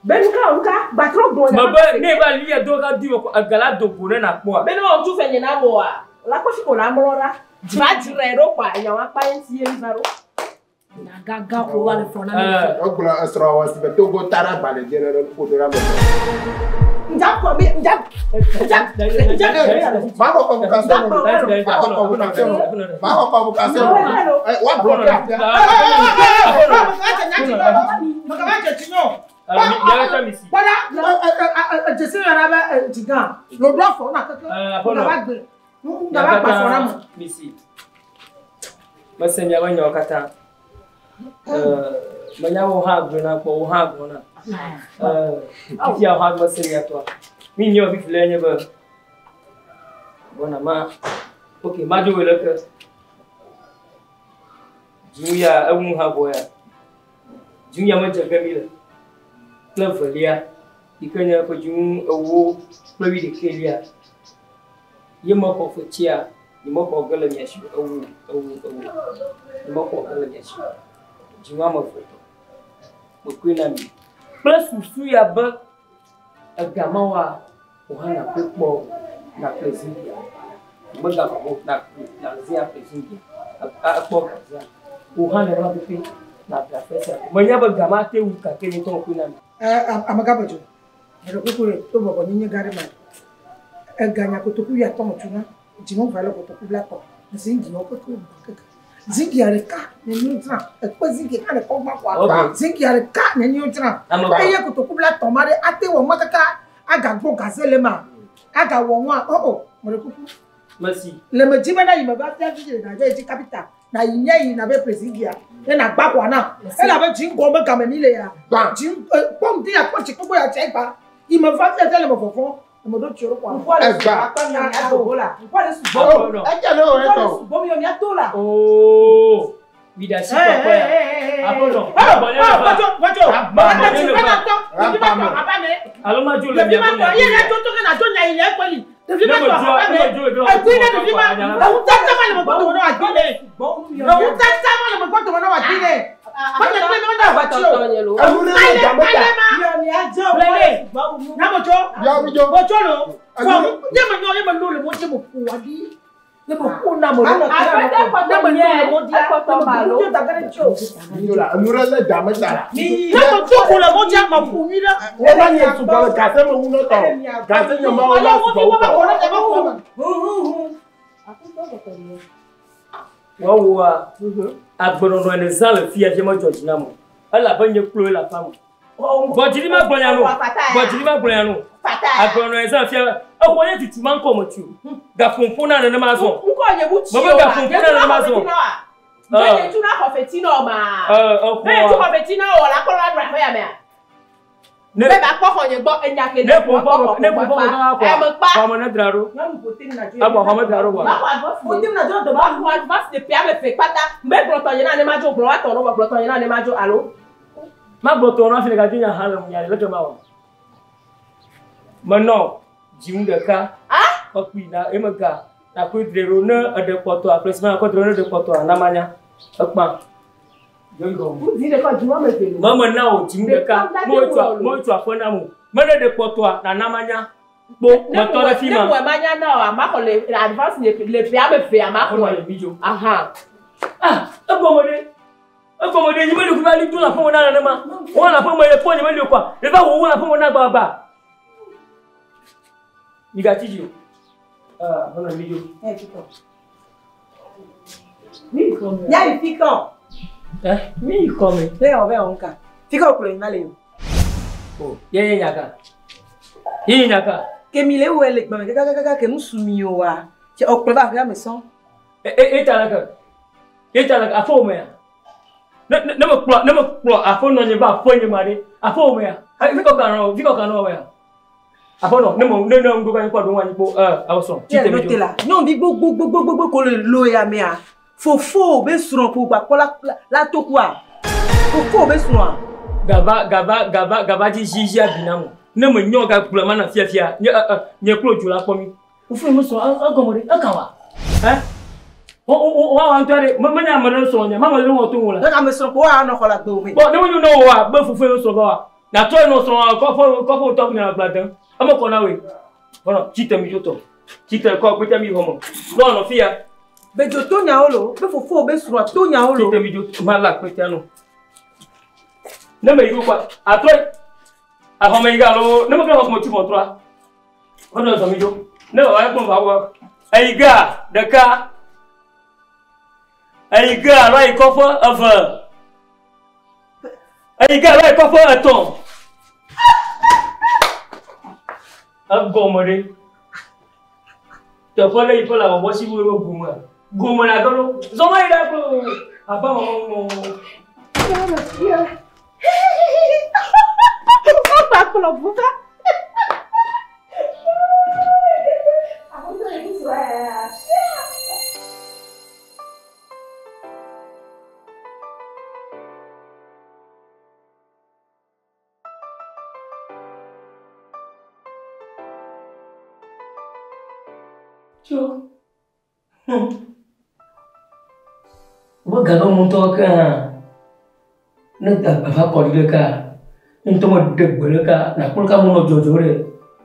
Speaker 8: Be nuka nuka gbatrɔ gblɔ
Speaker 4: nya. Me be ne va lia do kaka do wɔ kɔ aga la do go ne na kpɔa.
Speaker 8: Be ne wɔn tu fɛ nye na wɔa. La kpɔ fi ko la mlɔ ɖa. Va dzrae ɖo kɔa nya wa kpa ŋuti ye va ɖo.
Speaker 7: Gaga ko wa le fɔ na mi.
Speaker 9: Egblɔ esrɔ̃ wɔ si be Togo ta ɖe agbalẽ dzi ne ɖe ƒodo ɖe ame.
Speaker 5: Nja kɔ mi nja nja nja.
Speaker 9: Ma xɔ convocation o. Ma xɔ convocation o. Ma xɔ convocation o. Wa bloqué afia.
Speaker 5: Kpɔɖa dzesi yɔna be dzigã lodo afɔ na keke ŋgava gbe ŋgava gba afɔ na me.
Speaker 4: Misi. Mese miaƒe nyawo katã. Menya wo hã gblɔna kpɔ wo hã gblɔna. Fifia wo hã mese mia tɔa. Mi miewɔ fifi le nye be gbɔna ma ok madzo wɔ leke. Dzu ya eŋu hã vɔ ya. Dzu ya medze ge mi le. Kple velia yi ke nye ƒe dzu 40 kple wuiɖekɛlia. Ye mexɔ fetsia Nye mexɔ ge le mia si o. Ewo, ewo, ewo. Nye mexɔ ge le mia si o. Dzinu ame eve tɔ. Mekoe na mi. Kple susu ya be ega ma woa, wò hã nàkpɔe kpɔ nàƒle zingia. Megava o, nàƒle, nàzi aƒle zingia. Ekpɔ gazia. Wò hã nenema pɛpɛ nàƒle aƒe sia. Menya be ga ma te wu gake nye ŋutɔ mekoe na mi.
Speaker 5: Amegã Bedzo, meɖe kuku ɖe to bɔbɔnyenye gã ɖe me. Ega nya kotoku wuiatɔ̃ metsu na, dzinu va le kotoku blaetɔ̃. Zingiwo keke gbã keke. Zingia ɖeka neni wodzra, ekpe zingi hã le kɔ gbã kɔa. Zingia ɖeka neni wodzra. Eye kotoku blaetɔ̃ ma ɖe ate wɔ nua kaka agagbɔ gaze le ema, agawɔ nua. Oh oh, meɖe kuku.
Speaker 4: Merci.
Speaker 5: Le me dzi be na yi me va fia fi na be dzi kapita. Na yi mía yi na be ƒle zingia. Ne na gba xɔa na. Elabe dzi ŋgɔ me game mi le ya. Dzi kpɔ ŋdi ya kpɔ tsi kpokpo ya tse gba. Yi me va fia fia le me vɔvɔ. Ame ɖo tsi ɖo kɔa.
Speaker 9: Egba.
Speaker 2: Edze ne wò etɔ.
Speaker 4: Oo. Mi ɖe asi kpɔkpɔ ya. Aƒenɔ. Alo ma dzo le mia gbɔ mia.
Speaker 9: Enu ɖe le game ta.
Speaker 5: Wova
Speaker 9: nye sugbɔ le gaze me wu nɔtɔ. Gaze nye ma wo la sugbɔ wu tɔ.
Speaker 4: Woawoa, agbenɔnɔ ene zã le fia fia medzɔ dzi nam o. Elabe nye kploe le aƒea me. Gbɔdzili ma gblɔ nya no. Gbɔdzili ma gblɔ nya no. Agbenɔnɔ ene zã le fia. Exɔ nye tutu ma ŋkɔ me tsi o. Gaƒoƒo na nenema zɔ.
Speaker 8: Ŋkɔ nye wu tsi
Speaker 4: o. Mebe gaƒoƒo na nenema zɔ.
Speaker 8: Be nye tu na xɔ feti na o ma. Be nye tu xɔ feti na o la kpɔ la ɖo aƒe ya mea. Ne ba kpɔ xɔ nye gbɔ enya ke
Speaker 4: ne ƒo ƒo ne ƒo ƒo kaka kɔ.
Speaker 8: Me kpa.
Speaker 4: Xɔ me ne dra ɖo. Egbɔ xɔ me dra ɖo vɔ.
Speaker 8: Ma xɔ advance. Ma xɔ advance de ƒe ame eve kpata. Me gblɔ tɔ nye na ne ma dzo gblɔ wa tɔ no gblɔ tɔ nye na ne ma dzo alo.
Speaker 4: Ma gblɔ tɔ na fi le gadzo nya ha le nya le ke ma wɔ. Menɔ dziŋu ɖeka. Ekpui na eme ga. Na koe dre ɖo ne eɖe kpɔtɔ aƒle si ma kɔ dre ɖo ne eɖe kpɔtɔ na manya. Ekpa. Meme na wò dziŋu ɖeka. Mo tso aƒe na mo. Mene ɖe kpɔtɔa na na manya. Kpo metɔ ɖe fi ma.
Speaker 8: Ne mo manya na o, ma xɔ le advance le ƒe ame eve ma xɔ. Aha.
Speaker 4: Ah, egɔme ɖe. Egɔme ɖe nye meli kuba li do le aƒe me na nenema. Wo le aƒe me le kpɔ nye meli kɔa. Le va wo le aƒe me na gbagba. Migatsi dzi o. Ah, aƒenɔ mi dzo.
Speaker 5: Miayi fikɔ.
Speaker 4: Mi yi xɔ me.
Speaker 5: Ne wɔ be wɔ ŋka. Fikɔ kplɔ yi ma le o.
Speaker 4: O, ye ye nyaka. Ye ye nyaka.
Speaker 5: Ke mi le wɔ le gbame kakakaka ke nusu mi o wa. Tse ɔkplɔ va aƒea me sɔn.
Speaker 4: E e ta le ke. E ta le ke aƒe wo mea. Ne ne ne me kplɔ ne me kplɔ aƒe nɔ nye va aƒe nye ma ɖe. Aƒe wo mea. Fikɔ ka nɔ fikɔ ka nɔ wɔ ya. Aƒenɔ ne me ne ne ŋɖo anyi kpɔ ɖo anyi kpɔ ɛ awɔ sɔn.
Speaker 5: Tse le te la. Nyɔnuvi gbogbogbogbo ko le lo ya mea. Fofo be srɔ̃ ko gba kpɔ la la to kua. Fofo be srɔ̃a.
Speaker 4: Gava gava gava gava dzi zi zi abi na mo. Ne me nyɔ ga gblɔ ma na fia fia nye ɛ ɛ nye kplo dzo la kpɔ mi. Fofo me srɔ̃ egɔme ɖe eka wa. Ɛ wo wo wa ŋutɔ ɖe me me nya ame ɖe srɔ̃ nye ma me ɖe wɔ to ŋu le.
Speaker 5: Ne ame srɔ̃ ko wa nɔ xɔ la gbe o me.
Speaker 4: Bɔn ne me nyo ne wɔ wa be fofo me srɔ̃ va wa. Na trɔ nɔ srɔ̃ kɔƒe kɔƒe ŋutɔ nya gblɔ dem. Eme kɔ na woe. Bɔn tsi te mi dzo tɔ. Tsi te kɔ kpete mi xɔ me. Nɔ nɔ fia.
Speaker 5: Be dzo to nyawo lo, be fofo be srɔ̃ to nyawo lo.
Speaker 4: Tsi te mi dzo ma la kpete no. Ne me yi go kwa atrɔ axɔ me yi ga lo ne me ke xɔ me tsi ʋɔtrɔa. Bɔn zɔ mi dzo. Ne wa kpɔ va wa. Eyi ga ɖeka. Eyi ga alo ayi kɔƒe eve. Eyi ga alo ayi kɔƒe etɔ̃. Egɔme ɖe. Teƒe ɖe yi ƒe le abɔbɔ si wo be gome. Gome la ge ɖo. Zɔ ma yi ɖa kple aƒe me me me.
Speaker 8: Ọgbà kplọ̀ bùbá.
Speaker 4: Tso. Wo ga ɖo ŋutɔ ke hã. Ne ava kɔ ɖi ɖeka, ne ŋutɔ me ɖe gbe ɖeka, nakpɔ ɖeka me nɔ dzɔdzɔ ɖe.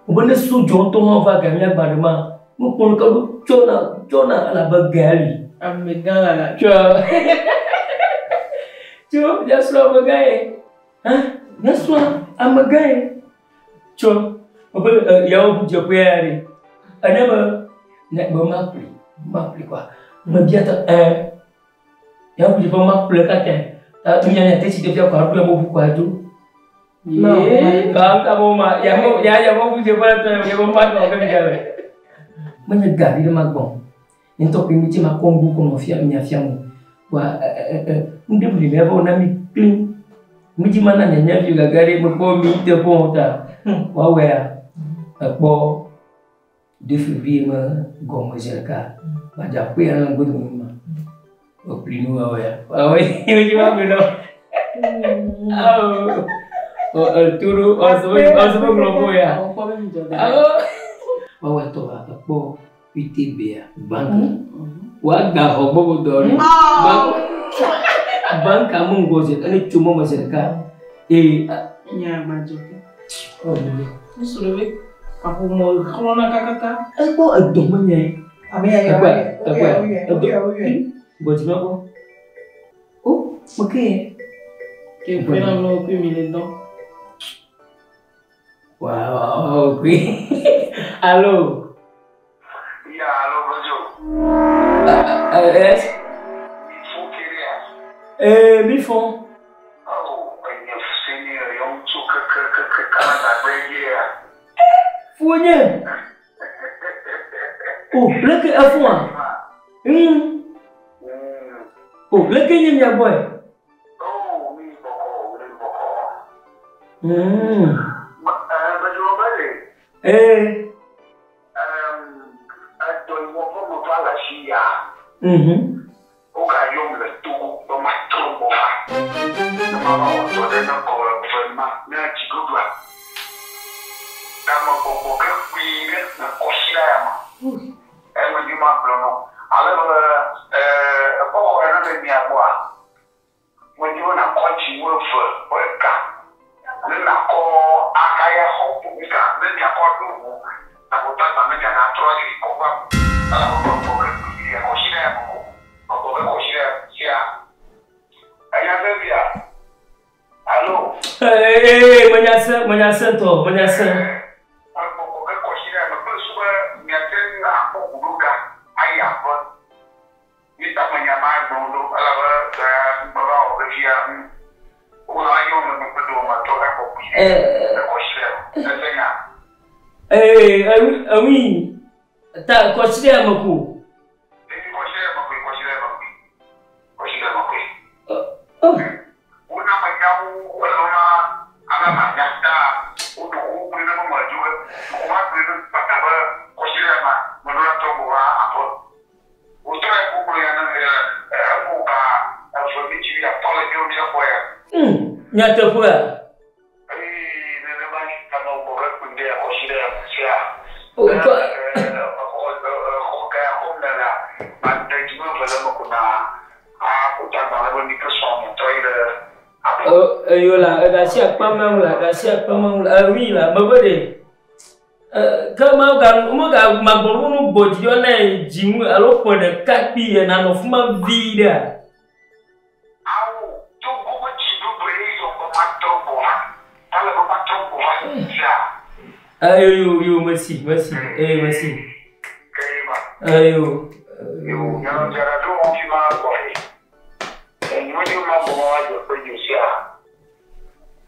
Speaker 4: Wo ne sodzɔ ŋutɔ hã va ga mía gba ɖe ma, nukpɔ ɖeka ɖo tsɔna tsɔna elabe gea li.
Speaker 8: Amegã la.
Speaker 4: Tsɔ. Tso míasrɔ̃ amegã ye. Hã míasrɔ̃ amegã ye. Tsɔ wobe yawo ʋudzeƒe ya ɖe. Ene be ne be maƒli maƒli kɔa. Mebia tɔ ɛ. Yawo ʋudzeƒe maƒle katã. Ta nya nya tesi ɖevia kɔ aɖo ya mo ʋu kɔ adzo.
Speaker 8: Yee.
Speaker 4: Ka ka mo ma ya mo ya ya mo ʋudzeƒe la tɔ ya mo ma nɔ ke mi gabe. Menye gavi ɖe ma gbɔ. Ŋutɔ ƒe mi tse ma kɔ ŋgu kɔ nɔ fia mia fia mo. Wa ɛ ɛ ɛ ŋɖe mi le vɔ na mi kli. Mi dzi ma na nyanya vi gaga ɖe mekpɔ mi te ƒo ta. Woawɔea ekpɔ 2 février me gɔme zi ɖeka. Madza ƒe ya na ŋgodo mi ma. Oƒli nu woawɔea. Woawɔe mi dzi ma gblɔ. Awo. O toro ɔsɔ ɔsɔ gblɔ mo ya. Awo. Woawɔe tɔ ekpɔ UTB banque. Woaga xɔ gbɔgbɔ dɔ ɖe. Banque amu ŋgɔ zi ene tso mɔ me zi ɖeka. Eye.
Speaker 8: Nye agbadzɔ ke.
Speaker 4: Ɔ bebe.
Speaker 8: Nusrɔ̃ be kaƒomɔ xlɔna kakaka.
Speaker 4: Ekpɔ edɔ menye.
Speaker 5: Ame ya
Speaker 4: Ekpɔe,
Speaker 5: yɔ,
Speaker 4: ekpɔe,
Speaker 5: oyɛ,
Speaker 4: edɔ.
Speaker 5: oyɛ, oyɛ.
Speaker 4: Gbɔdzi ma gbɔ. O, meke ye.
Speaker 8: Ke ƒe na mlɔ kpe mi le dɔ.
Speaker 4: Wow, ok. Allo.
Speaker 3: Ya, allo, bonjour.
Speaker 4: Yes. Eh, mi fon.
Speaker 3: Oh, senior, young to Canada, yeah.
Speaker 4: Fouye. Oh, leke efon ah. Oh, leke nye mi boy.
Speaker 3: Oh, mi boko, mi boko. Bonjour, baby.
Speaker 4: Eh. Eh, menyase to, menyase. Eh, oui. Ta considère beaucoup. Oh. Nyata pula. Yola, gasi apa mang lah, gasi apa mang lah, oui lah, mabede. Ke ma ga, ma ga magbonu nu bojiyo na jimu alo pone kapi na no fuma vida. Ayo yo yo merci merci eh merci. Ayo.
Speaker 3: Yo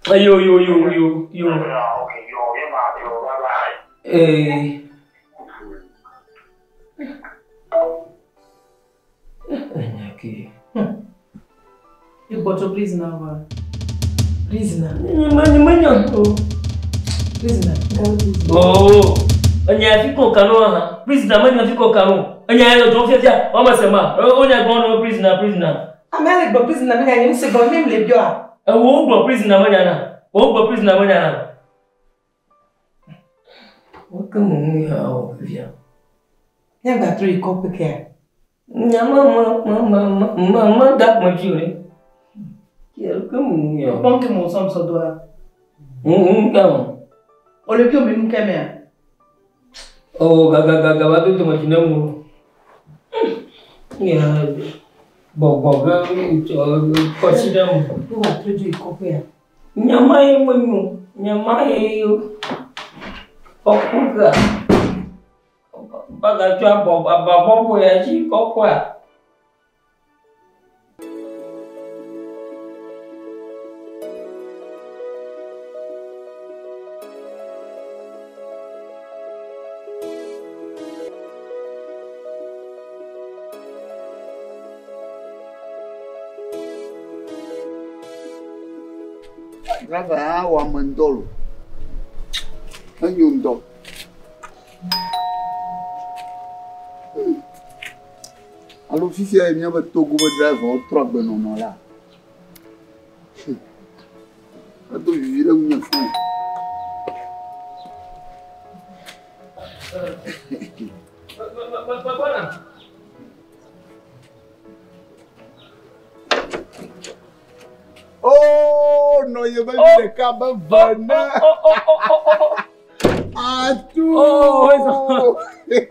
Speaker 4: Ayo yo yo yo yo. Eh. Anyaki.
Speaker 8: You got to prisoner. Prisoner.
Speaker 4: Manya.
Speaker 8: Prisoner.
Speaker 4: Oh. Anya fiko kanu ha. Prisoner manya fiko kanu. Anya yo don fia o ma sema. O nya gbon no prisoner prisoner.
Speaker 5: Amele gbo prisoner manya ni se gbon mi le bio a.
Speaker 4: Wo gbo prisoner manya na. Wo gbo prisoner manya na. Wo ke mo mu ya o fia.
Speaker 5: Nya gba tro iko peke.
Speaker 4: Nyama ma ma ma ma ma da kpɔn dzi o ɖe. Yɛrɛ ke mu yɔ.
Speaker 5: Kpɔn ke mo sɔm sɔ do la.
Speaker 4: Ŋ ka o.
Speaker 5: O le bi o mi nu kɛ mɛ.
Speaker 4: O ga ga ga ga ba do tɔmɔ dzi ne mu. Ya gbɔgbɔ ge kɔsi ɖe mu.
Speaker 5: Ne wa trɔ dzo yi kɔƒe ya.
Speaker 4: Nyama ye me nyo. Nyama ye kɔkɔ ga. Baga tsɔ abɔ abɔbɔ ya dzi kɔkɔa.
Speaker 2: Driver ya wɔ ame ŋdɔ lo. Enyo ŋdɔ. Alo fifia ye míabe Togo be driverwo trɔ agbenɔnɔ la. Edo vivi ɖe ŋunye fũu. Oh, no, ye be ɖeka be ve ne. Atu.
Speaker 4: Oh, wezɔ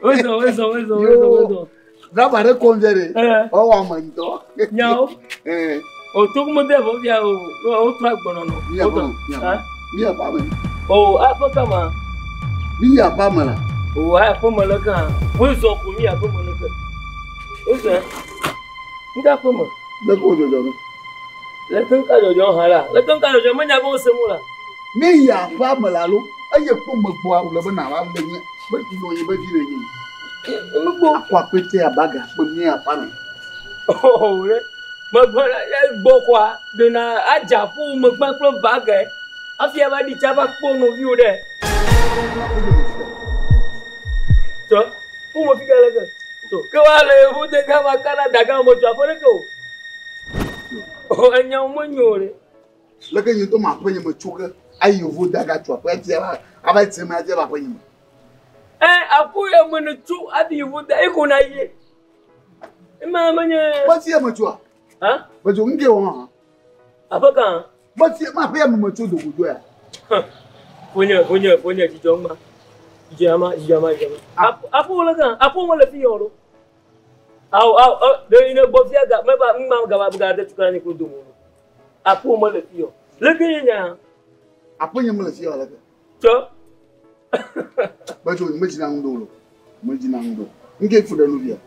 Speaker 4: wezɔ wezɔ wezɔ wezɔ.
Speaker 2: Driver ɖe kɔm fia ɖe. Ewɔ ame ŋutɔ.
Speaker 4: Nyawo. O Togo me de vɔ fia o o trɔ agbenɔnɔ.
Speaker 2: Mía aƒe me.
Speaker 4: O aƒe kama.
Speaker 2: Mi aƒe me la.
Speaker 4: O aƒe me le kan. Wezɔ ko mi aƒe me le ke. Wezɔ. Ŋka aƒe me.
Speaker 2: Le ko dzɔdzɔ me.
Speaker 4: Le ke ŋka dzɔdzɔ hã la. Le ke ŋka dzɔdzɔ menya be wose mu la.
Speaker 2: Mi yi aƒe me la lo. Eye kpɔ megbɔa wòle be nàva le nye be nɔ nye be vi le nye.
Speaker 4: Megbɔ.
Speaker 2: Akɔ akpete abaga kpe mi aƒe me.
Speaker 4: Oh le megbɔ la gbɔ kɔa ɖena adza ƒu megbe kple baga hafi ava ɖi tsa va kpɔ nɔviwo ɖe. Tsɔ ƒu me fi ka le ke. Tsɔ ke wa le ƒu de gama Canada gama me tsɔ aƒe ɖeke o. Oh enyawo menyo o ɖe.
Speaker 2: Leke nye ŋutɔ ma aƒe nye me tso ke ayi yevu daga tso aƒe tia va ava tse me ati va aƒe nye me.
Speaker 4: Aƒe ya me ne tso ayi yevu da eko na ye. Ema menye.
Speaker 2: Meti ya me tsoa.
Speaker 4: Ha?
Speaker 2: Me tso ŋke wɔ hã.
Speaker 4: Aƒe kan.
Speaker 2: Meti ma aƒe ya me me tso dogodo ya.
Speaker 4: Fonye fonye fonye dzidzɔ ŋma. Dzidzɔ ma dzidzɔ ma dzidzɔ ma. Aƒe wo le kan aƒe wo le fi yɔ ɖo. Awo awo ɖe ne gbɔ fia ga meva ŋma gaba ga de tukura ne ko domo. Aƒe wo me le fi yɔ. Le ke nye nya.
Speaker 2: Aƒe nye me le fi yɔ le ke.
Speaker 4: Tsɔ.
Speaker 2: Me tso me dzina ŋu ɖo lo. Me dzina ŋu ɖo. Ŋke fu ɖe nu via.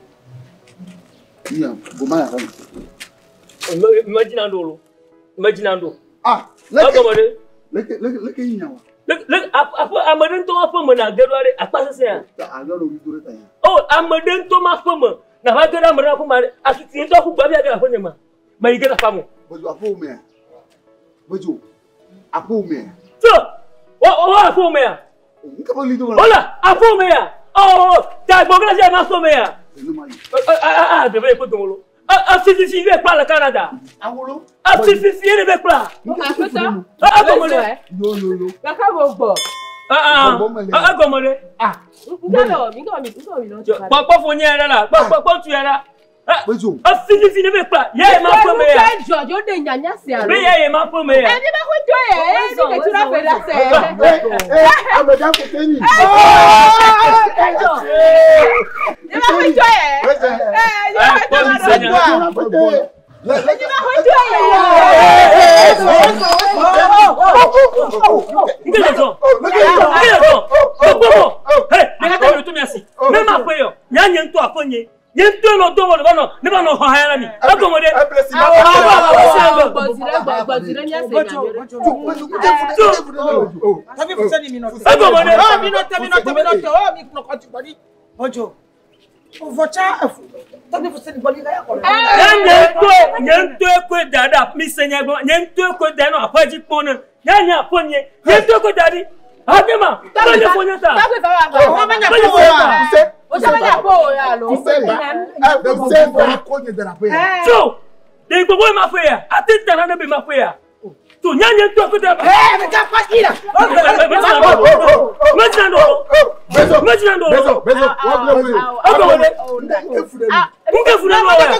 Speaker 2: Nya goma ya me.
Speaker 4: Me dzina ɖo lo. Me dzina ɖo.
Speaker 2: Ah,
Speaker 4: leke ɖe.
Speaker 2: Leke leke leke yi nya wa.
Speaker 4: Leke aƒe ame ɖe ŋutɔ aƒe me na ge ɖo aɖe akpa sesẽ ya.
Speaker 2: Alo ɖo ɖo ɖe ta ya.
Speaker 4: Oh, ame ɖe ŋutɔ ma aƒe me na va ge ɖe ame ɖe aƒe me asutu ŋutɔ ƒu gbavia ge ɖe aƒe nye ma. Me yi ge ɖe aƒe me.
Speaker 2: Bedzo aƒe me. Bedzo aƒe me.
Speaker 4: Tso, wo wo aƒe me ya.
Speaker 2: Nke be li do.
Speaker 4: Ola aƒe me ya. Oh, ta gbɔ ge ɖe ma aƒe me ya. Ah ah, ɖeve ko domo lo. Ah fififi be kpla le Canada.
Speaker 2: Awolo.
Speaker 4: Ah fififi ye be kpla.
Speaker 8: Aƒetɔ.
Speaker 4: Ah gɔme ɖe.
Speaker 2: Yo yo yo.
Speaker 8: Kaka wo gbɔ.
Speaker 4: Ah ah. Ah gɔme ɖe.
Speaker 2: Ah.
Speaker 8: Nka lɔ mi nka mi nka mi lɔ.
Speaker 4: Kpɔ kpɔ fonye yɛrɛ la. Kpɔ kpɔ kpɔ tu yɛrɛ la.
Speaker 2: Bedzo.
Speaker 4: Ah fififi ne be kpla. Ye ma ƒe me ya.
Speaker 8: Ke dzɔ dzo ɖe nyanya sia
Speaker 4: Be ye ma ƒe me ya.
Speaker 8: Ɛni bɛ ko dzo yɛ ɛni ke tura ƒe la sɛ.
Speaker 2: Ame da ko te ni.
Speaker 8: Ne bɛ ko dzo yɛ. Ɛɛ ne bɛ ko dzo yɛ. Ne bɛ ko dzo yɛ.
Speaker 4: Nke dzɔdzɔ. Nke dzɔdzɔ. Gbogbo. Hey, ne ka tɛ to mi asi. Ne ma ƒe yɔ. Nya nye ŋutɔ aƒe nye. Nye ŋutɔ nɔ do wɔ ne va nɔ ne va nɔ xɔ haya la mi. Egɔme ɖe. Egɔme ɖe.
Speaker 5: Mi nɔ te, oh, mi nɔ kɔtsi gbɔdi. Ojo. Vɔtsa efu. Tɔbi fuseni gbɔdi ka ya kɔ.
Speaker 4: Nye ŋutɔ koe da ɖe mi se nya gbɔ. Nye ŋutɔ koe da nɔ aƒe dzi kpɔm ne. Nya nye aƒe nye. Nye ŋutɔ koe da ɖi. Ade ma. Menye fonye ta. Menye fonye ta. Tso. Ɖe gbogbo ma ƒe ya. Ate ta na ne be ma ƒe ya. To nyanye to ko da.
Speaker 5: Eh, mais t'as pas qui là
Speaker 4: Bezo,
Speaker 9: Bezo, bezo,
Speaker 4: Nge funa no wa.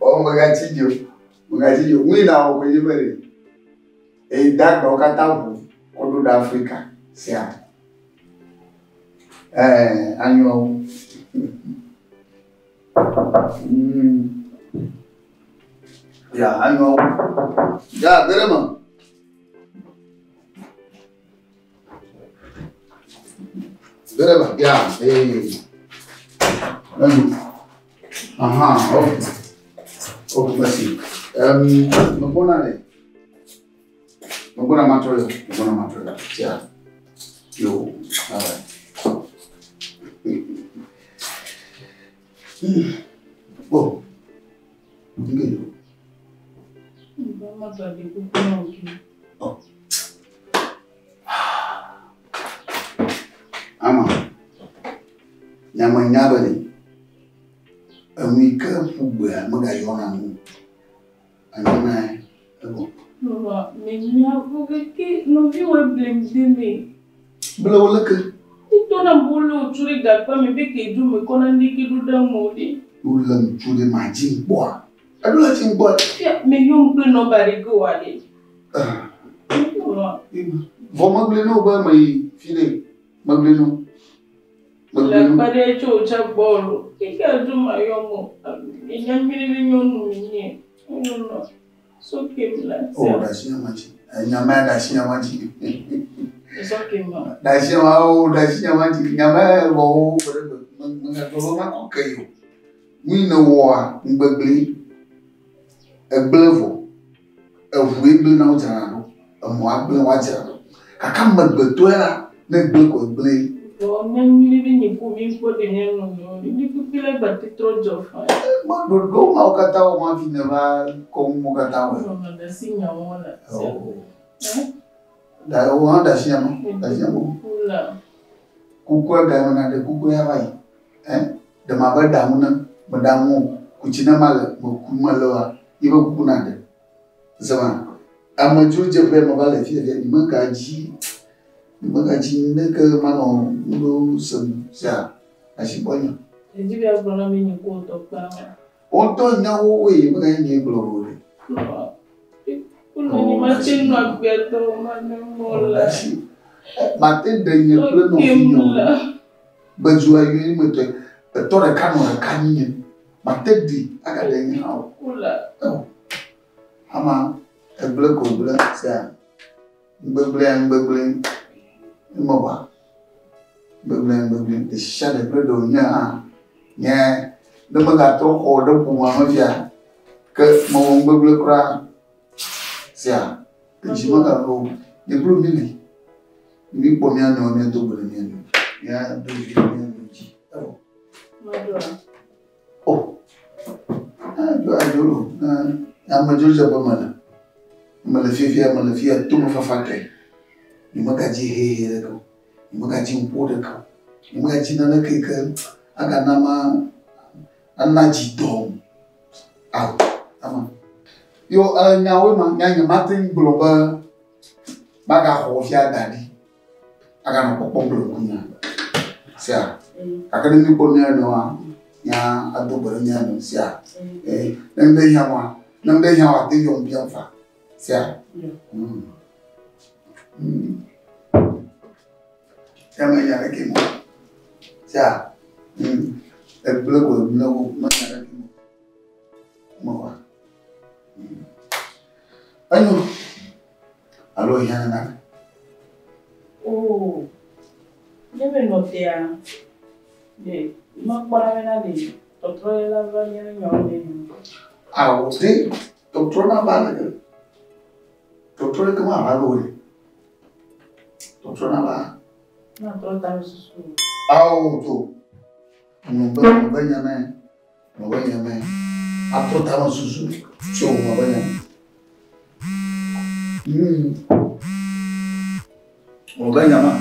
Speaker 2: Oh, magachijo, magachijo, mwina okwenye mere. E dagba okatabu kodo da Africa. Sia. Eh, anyo. Ya, anyo. Ya, berema. Berema, ya, eh. Aha, okay. Oh, merci. Mbona mbona matoyo, mbona matoyo. Yeah. Yo, all right. Oh. Ngeyo.
Speaker 6: Mbona babi kukunoki.
Speaker 2: Oh. Ama. Nyama nyabani. Amika fugbe magayona mu. Anona ebo.
Speaker 6: Baba, menya fuge no vi we blame me.
Speaker 2: Bla wala ke.
Speaker 6: Itona mbulu churi gakpa me be ke du me kona ndiki du da modi.
Speaker 2: Ulam churi majin boa. Eɖo la tsi ŋgbɔ.
Speaker 6: Fia meyɔm kple nɔmba ɖe ke oa ɖe.
Speaker 2: Vɔ megblɔe na wò be meyi fi ɖe. Megblɔe na wò.
Speaker 6: Le kpe ɖe tso wò tsɛ gbɔ lo. Keke dzo mayɔ mo. Enya nyuie ɖe nyɔnu mi nye. Nyɔnu soke mi la.
Speaker 2: O ɖasi nyama dzi. Nyama ɖasi nyama dzi.
Speaker 6: Soke ma.
Speaker 2: Ɖasi nyama o ɖasi nyama dzi. Nyama vɔ wo ƒe ɖe gbe. Megagblɔ be makɔ ke yi o. Nu yi ne wɔa ŋgbegblẽ egblẽ vɔ. Eʋue gblẽ na wodzrana ɖo. Emɔa gblẽ woadzra ɖo. Gake amegbetɔe la, ne egblẽ ko egblẽ.
Speaker 6: Vɔ nya nyuie ɖe nye ko mi kpɔ ɖe nye nɔnɔewo. Ɖeɖe kpekpe la gba te trɔ dzɔ fa.
Speaker 2: Ɖoɖo mawo katã wɔm hafi nèva kɔ nuwo katã wɔe.
Speaker 6: Nɔnɔ ɖasi nyawo le.
Speaker 2: Da wò hã ɖasi nyama. Ɖasi nyama.
Speaker 6: Kula.
Speaker 2: Kukua game na ɖe kukua ya va yi. Ɛ ɖe ma be ɖaŋu ne meɖaŋu o. Kutsi ne ma le meku mele oa, ye be kuku na ɖe. Zema amedzrodzeƒe meva le fia fia nye megadzi nye megadzi neke manɔ nuɖewo sem sia asi gbɔ nye.
Speaker 6: Edzi be agblɔ na mi nye ko tɔ kpa.
Speaker 2: Wo ŋutɔ nya wowoe meganye nye gblɔ o ɖe.
Speaker 6: Kula nye mate nɔ agbea tɔ ma ne mɔ la.
Speaker 2: Mate ɖe nye kple nɔvinye o. Gbedzua yɔ me tɔe. Etɔ ɖeka nɔ ɖeka nye. Mate ɖi agaɖe nye hã o.
Speaker 6: Kula.
Speaker 2: Ama egblẽ ko gblẽ sia. Ŋgbegblẽ ŋgbegblẽ. Emɔ wa. Ŋgbegblẽ ŋgbegblẽ. Ɖe sia ɖe kple ɖe wònye hã. Nye ne megatrɔ xɔ ɖe ƒomea me fia. Ke mewɔ ŋgbegblẽ kura sia. Edzi meganɔ o. Nye kple mi li. Mi kpɔ mía nɔewo míado gbe ɖe mía nɔewo. Míado vi ɖe mía nɔewo dzi. Evɔ.
Speaker 6: Maɖoa.
Speaker 2: O. Adzo adzo lo. Amedzrodzeƒe mele. Mele fifia mele fia tomefafatɔe. Nye megadzi hehe ɖeke o. Nye megadzi ŋku ɖeke o. Nye megadzi naneke yi ke agana ma ana dzi dɔm. Awo ama. Yo nyawoe ma nya nye mate ŋu gblɔ be magaxɔ fia da ɖi. Aganɔ kpɔkpɔm kple ŋkunya. Sia. Gake ne míkpɔ mía nɔewoa, mía ado gbe ɖe mía nɔewo sia. Ne ŋɖe hiã woa, ne ŋɖe hiã woa, ate yɔm biam fa. Sia. Ya menya ɖeke mo. Sia. Egblẽ ko egblẽ ko menya ɖeke mo. Mewɔ. Enyo. Alo hiã nana.
Speaker 6: Oh. Nye menɔ tea. Ɖe makpɔ ɖa bena ɖe tɔtrɔ ye la va míaƒe nyawo me nyo.
Speaker 2: Awo ɖe tɔtrɔ na va le ke. Tɔtrɔ ɖeke ma va le o ɖe. Tɔtrɔ na va.
Speaker 6: Na trɔ ta susu.
Speaker 2: Awo to. Ŋlɔ be ŋlɔ be nya mɛ. Ŋlɔ be nya mɛ. Atrɔ ta me susu tso ŋlɔ be nya mɛ. Ŋlɔ be nya ma.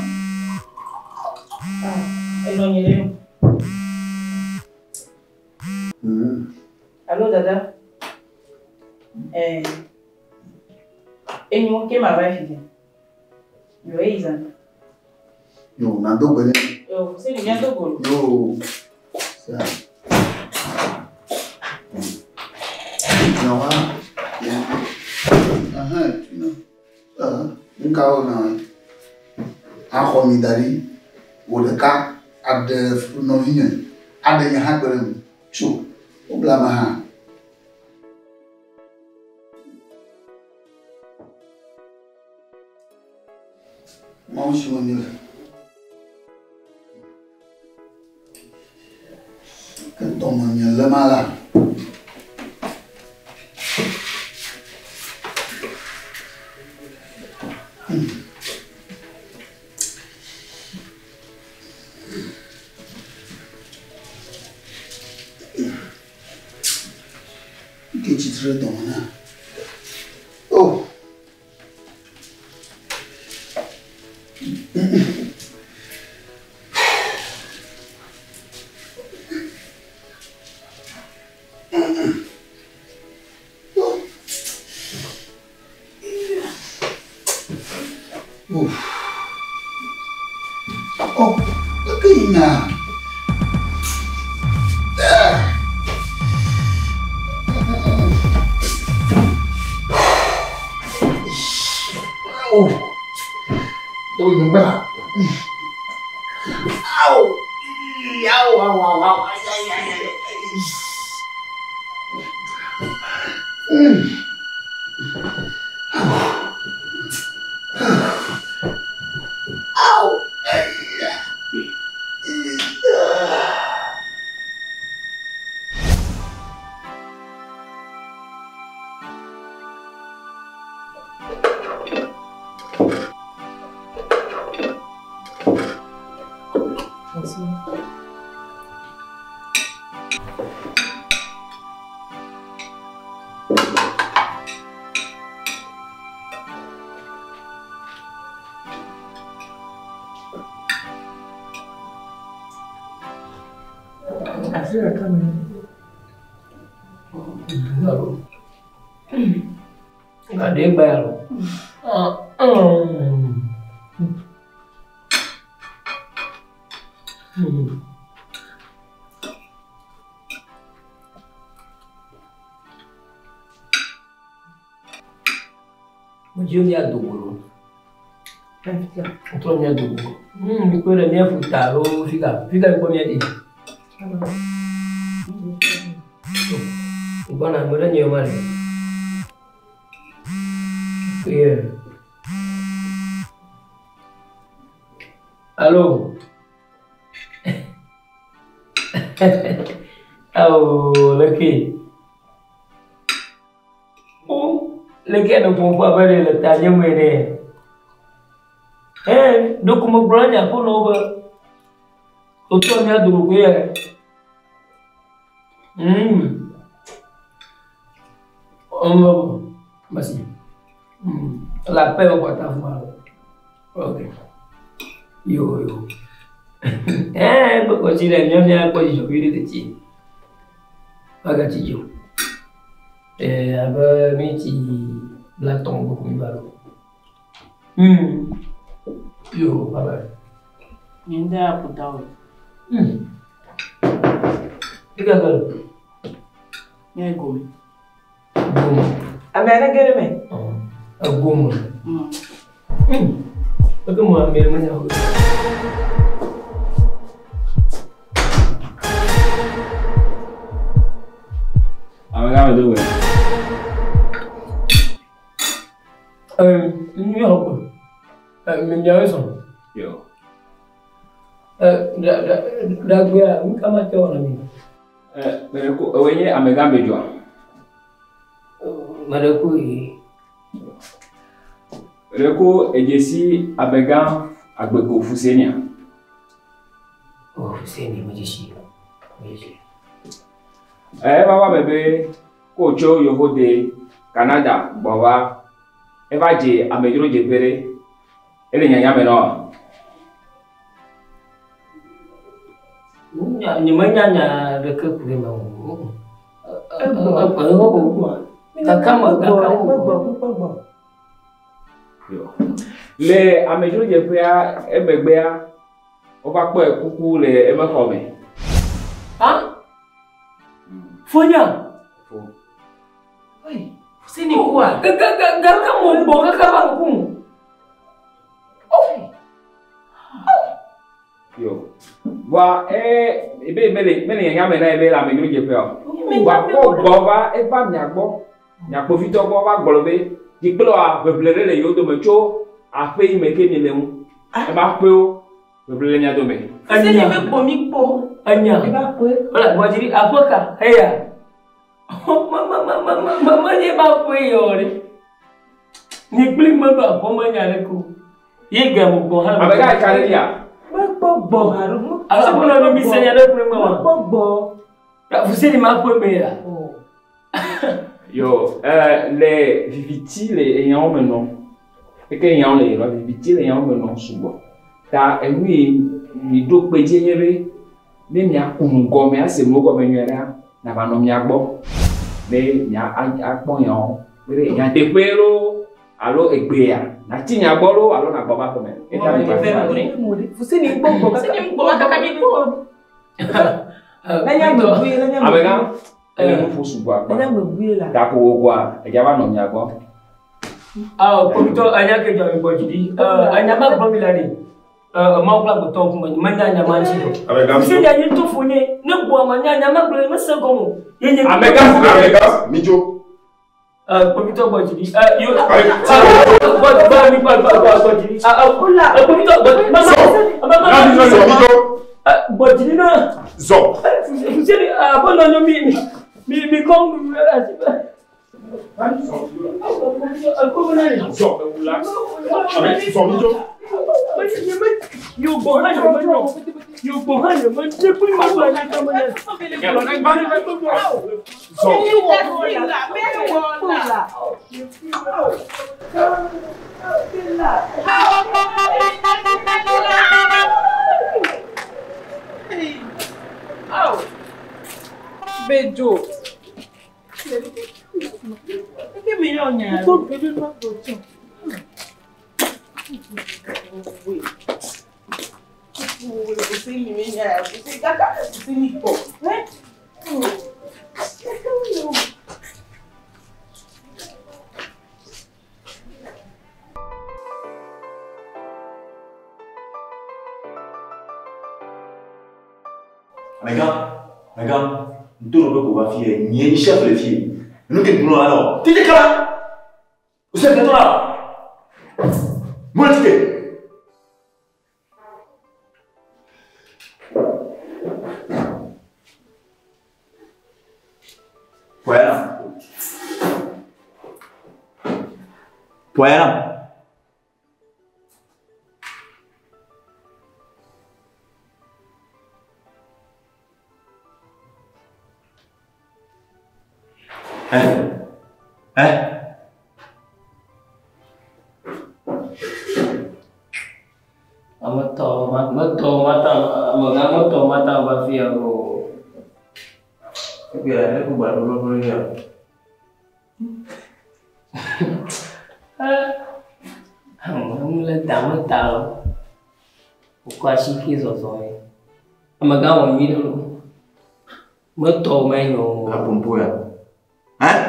Speaker 6: Ah, enɔ nye ɖe. Allô, dada. Eh. Enyo ke ma va fi. Yo e izan.
Speaker 2: Yo, na do gbe ɖe.
Speaker 6: Yo, se ni mia do go.
Speaker 2: Yo. Sia. Nyawa. Ya. Aha, no. Nukawo na axɔ mi da ɖi. Wò ɖeka aɖe nɔvinye. Aɖe nye hã kpe ɖe ŋu. Tso. Wobla ame hã. Mawu si me míele. Ke dɔme nye le ma la. Ke tsitre ɖe dɔme na. Oh. Oof. Oh, look at you now. Ah. Awo. O nyugba. Awo. Awo awo awo awo. Ay ay ay ay. Awo.
Speaker 5: Asi ɖeka me.
Speaker 4: Gade gba ya lo. Mo dzi mía dogo lo. Trɔ mía dogo. Mi kpɔe ɖe mía ƒuta alo fika fika mi kpɔ mía ɖi. Gbɔna ame ɖe nye ma le. Yeah. Allô? Oh, leke. Oh, leke no pompo abere le ta nye me ne. Eh, doko mo gblɔ nya ko no be. O to nya do ko ye. Merci. La paix au ta voix. Ok. Yo yo. Eh, ko si le mia mia ko jo bi de ti. Aga ti jo. Eh, aba mi ti la tombe ko mi balo. Yo, bye bye.
Speaker 6: Nye aputa o.
Speaker 4: Ika ko.
Speaker 6: Nye gome.
Speaker 4: Gome.
Speaker 5: Ame aɖe ge ɖe me.
Speaker 4: Gome. Eke mo ame me nya o.
Speaker 10: Amegã me do gbe.
Speaker 4: Eh, mi ho ko. Eh, mi mi so.
Speaker 10: Yo.
Speaker 4: Eh, da da da gbe mi kama te wona mi.
Speaker 10: Eh, mere ko ewe nye amegã me dzɔa.
Speaker 4: Mare ko yi.
Speaker 10: Mere ko edzesi amegã agbeko Fusenia.
Speaker 4: Oh, Fuseni mo dzesi. Mo dzesi.
Speaker 10: Eh, eva va me be ko tso yevo de Canada gbɔ va eva dze amedzrodzeƒe ɖe. Ele nyanya me nɔ.
Speaker 4: Nya nye me nya nya ɖeke ku ɖe me o.
Speaker 5: Egbɔ.
Speaker 4: Kaka me kaka
Speaker 5: Egbɔ egbɔ.
Speaker 10: Yo. Le amedzrodzeƒea emegbea wova kpɔe kuku le eme xɔ me.
Speaker 4: Ah? Fonya.
Speaker 10: Fo.
Speaker 6: Fuseni kua.
Speaker 4: Kaka kaka mo gbɔ kaka va ku.
Speaker 10: Yo. Voa e ebe mele mele nyanya me na ebe le amedzrodzeƒea o. Voa kɔ gbɔ va eva mia gbɔ. Mia kpovitɔ gbɔ va gblɔ be dzikplɔa ʋeʋle ɖe le yewo dome tso aƒe yi me ke mi le ŋu. Ema ƒewo ʋeʋle le mia dome.
Speaker 6: Fuseni me kpɔ mi kpɔ.
Speaker 4: Enya. Wala gbɔ dzi aƒe ka eya. Ma ma ma ma ma ma ma nye ba ƒe yɔ ɖe. Nye kpli me ɖo aƒe me nya ɖe ko. Ye ga mo gbɔ hã.
Speaker 10: Amegã yi ka ɖe lia?
Speaker 5: Mekpɔ gbɔ alo.
Speaker 4: Alo aƒe nɔ mi se nya ɖe kple me wa.
Speaker 5: Mekpɔ gbɔ.
Speaker 4: Fuseni ma ƒe me ya.
Speaker 10: Yo, le viviti le enyawo me nɔ. Eke enyawo le yɔrɔ viviti le enyawo me nɔ sugbɔ. Ta enu yi mi ɖo kpe dzi nye be ne miaku nu gɔme ase nuwo gɔme nyuie ɖea, nava nɔ mia gbɔ. Ne mia akpɔ nyawo. Be ɖe nyateƒe loo alo egbea natsi nya gbɔ loo alo nagbɔ va aƒeme. Eta mi va fi ma.
Speaker 5: Fuseni gbɔ gbɔ kaka.
Speaker 8: Fuseni gbɔ kaka mi kpɔ.
Speaker 5: Lenya me bui lenya me.
Speaker 10: Amegã ele nu ƒo sugbɔ akpa.
Speaker 5: Lenya me bui la.
Speaker 10: Gako wo gbɔa edza va nɔ mia gbɔ.
Speaker 4: Awo kpovitɔ anya ke dzɔ mi gbɔ dzi ɖi. Anya ma gblɔ mi la ɖe. Mawu kple agbetɔ ŋkume nye menya nya ma ŋuti o. Fi nya nye to fo nye ne gbɔ ma nya nya ma gblɔ me se gɔme o. Ye nye.
Speaker 11: Amegã, amegã, midzo.
Speaker 4: Kpovitɔ gbɔ dzi ɖi. Yo. Gbɔ gbɔ mi gbɔ gbɔ gbɔ gbɔ dzi ɖi. Kpovitɔ gbɔ ma ma ma ma ma.
Speaker 11: Zɔ, midzo.
Speaker 4: Gbɔ dzi ɖi na.
Speaker 11: Zɔ.
Speaker 4: Fuseni abɔnɔ nyo mi mi mi kɔ asi.
Speaker 11: Zɔ. Zɔ, midzo. Zɔ.
Speaker 8: Bejo.
Speaker 12: Amegã, amegã, ntoro be ko va fie, nye ni chef le fie. Nu ke gblɔ la nɔ. Tite kala. O se tɔ la. Mo le tite. Poyana. Poyana. Hein? Hein?
Speaker 4: Ametɔ metɔ mata amegã metɔ mata va fia o.
Speaker 12: Egbea ne ko gba ɖo ɖo ya.
Speaker 4: Ame le ta me ta o. Wokɔ asi ke zɔzɔ ye. Amegã wɔ nyui ɖe lo. Metɔ menyo o.
Speaker 12: Apompo ya. Hein?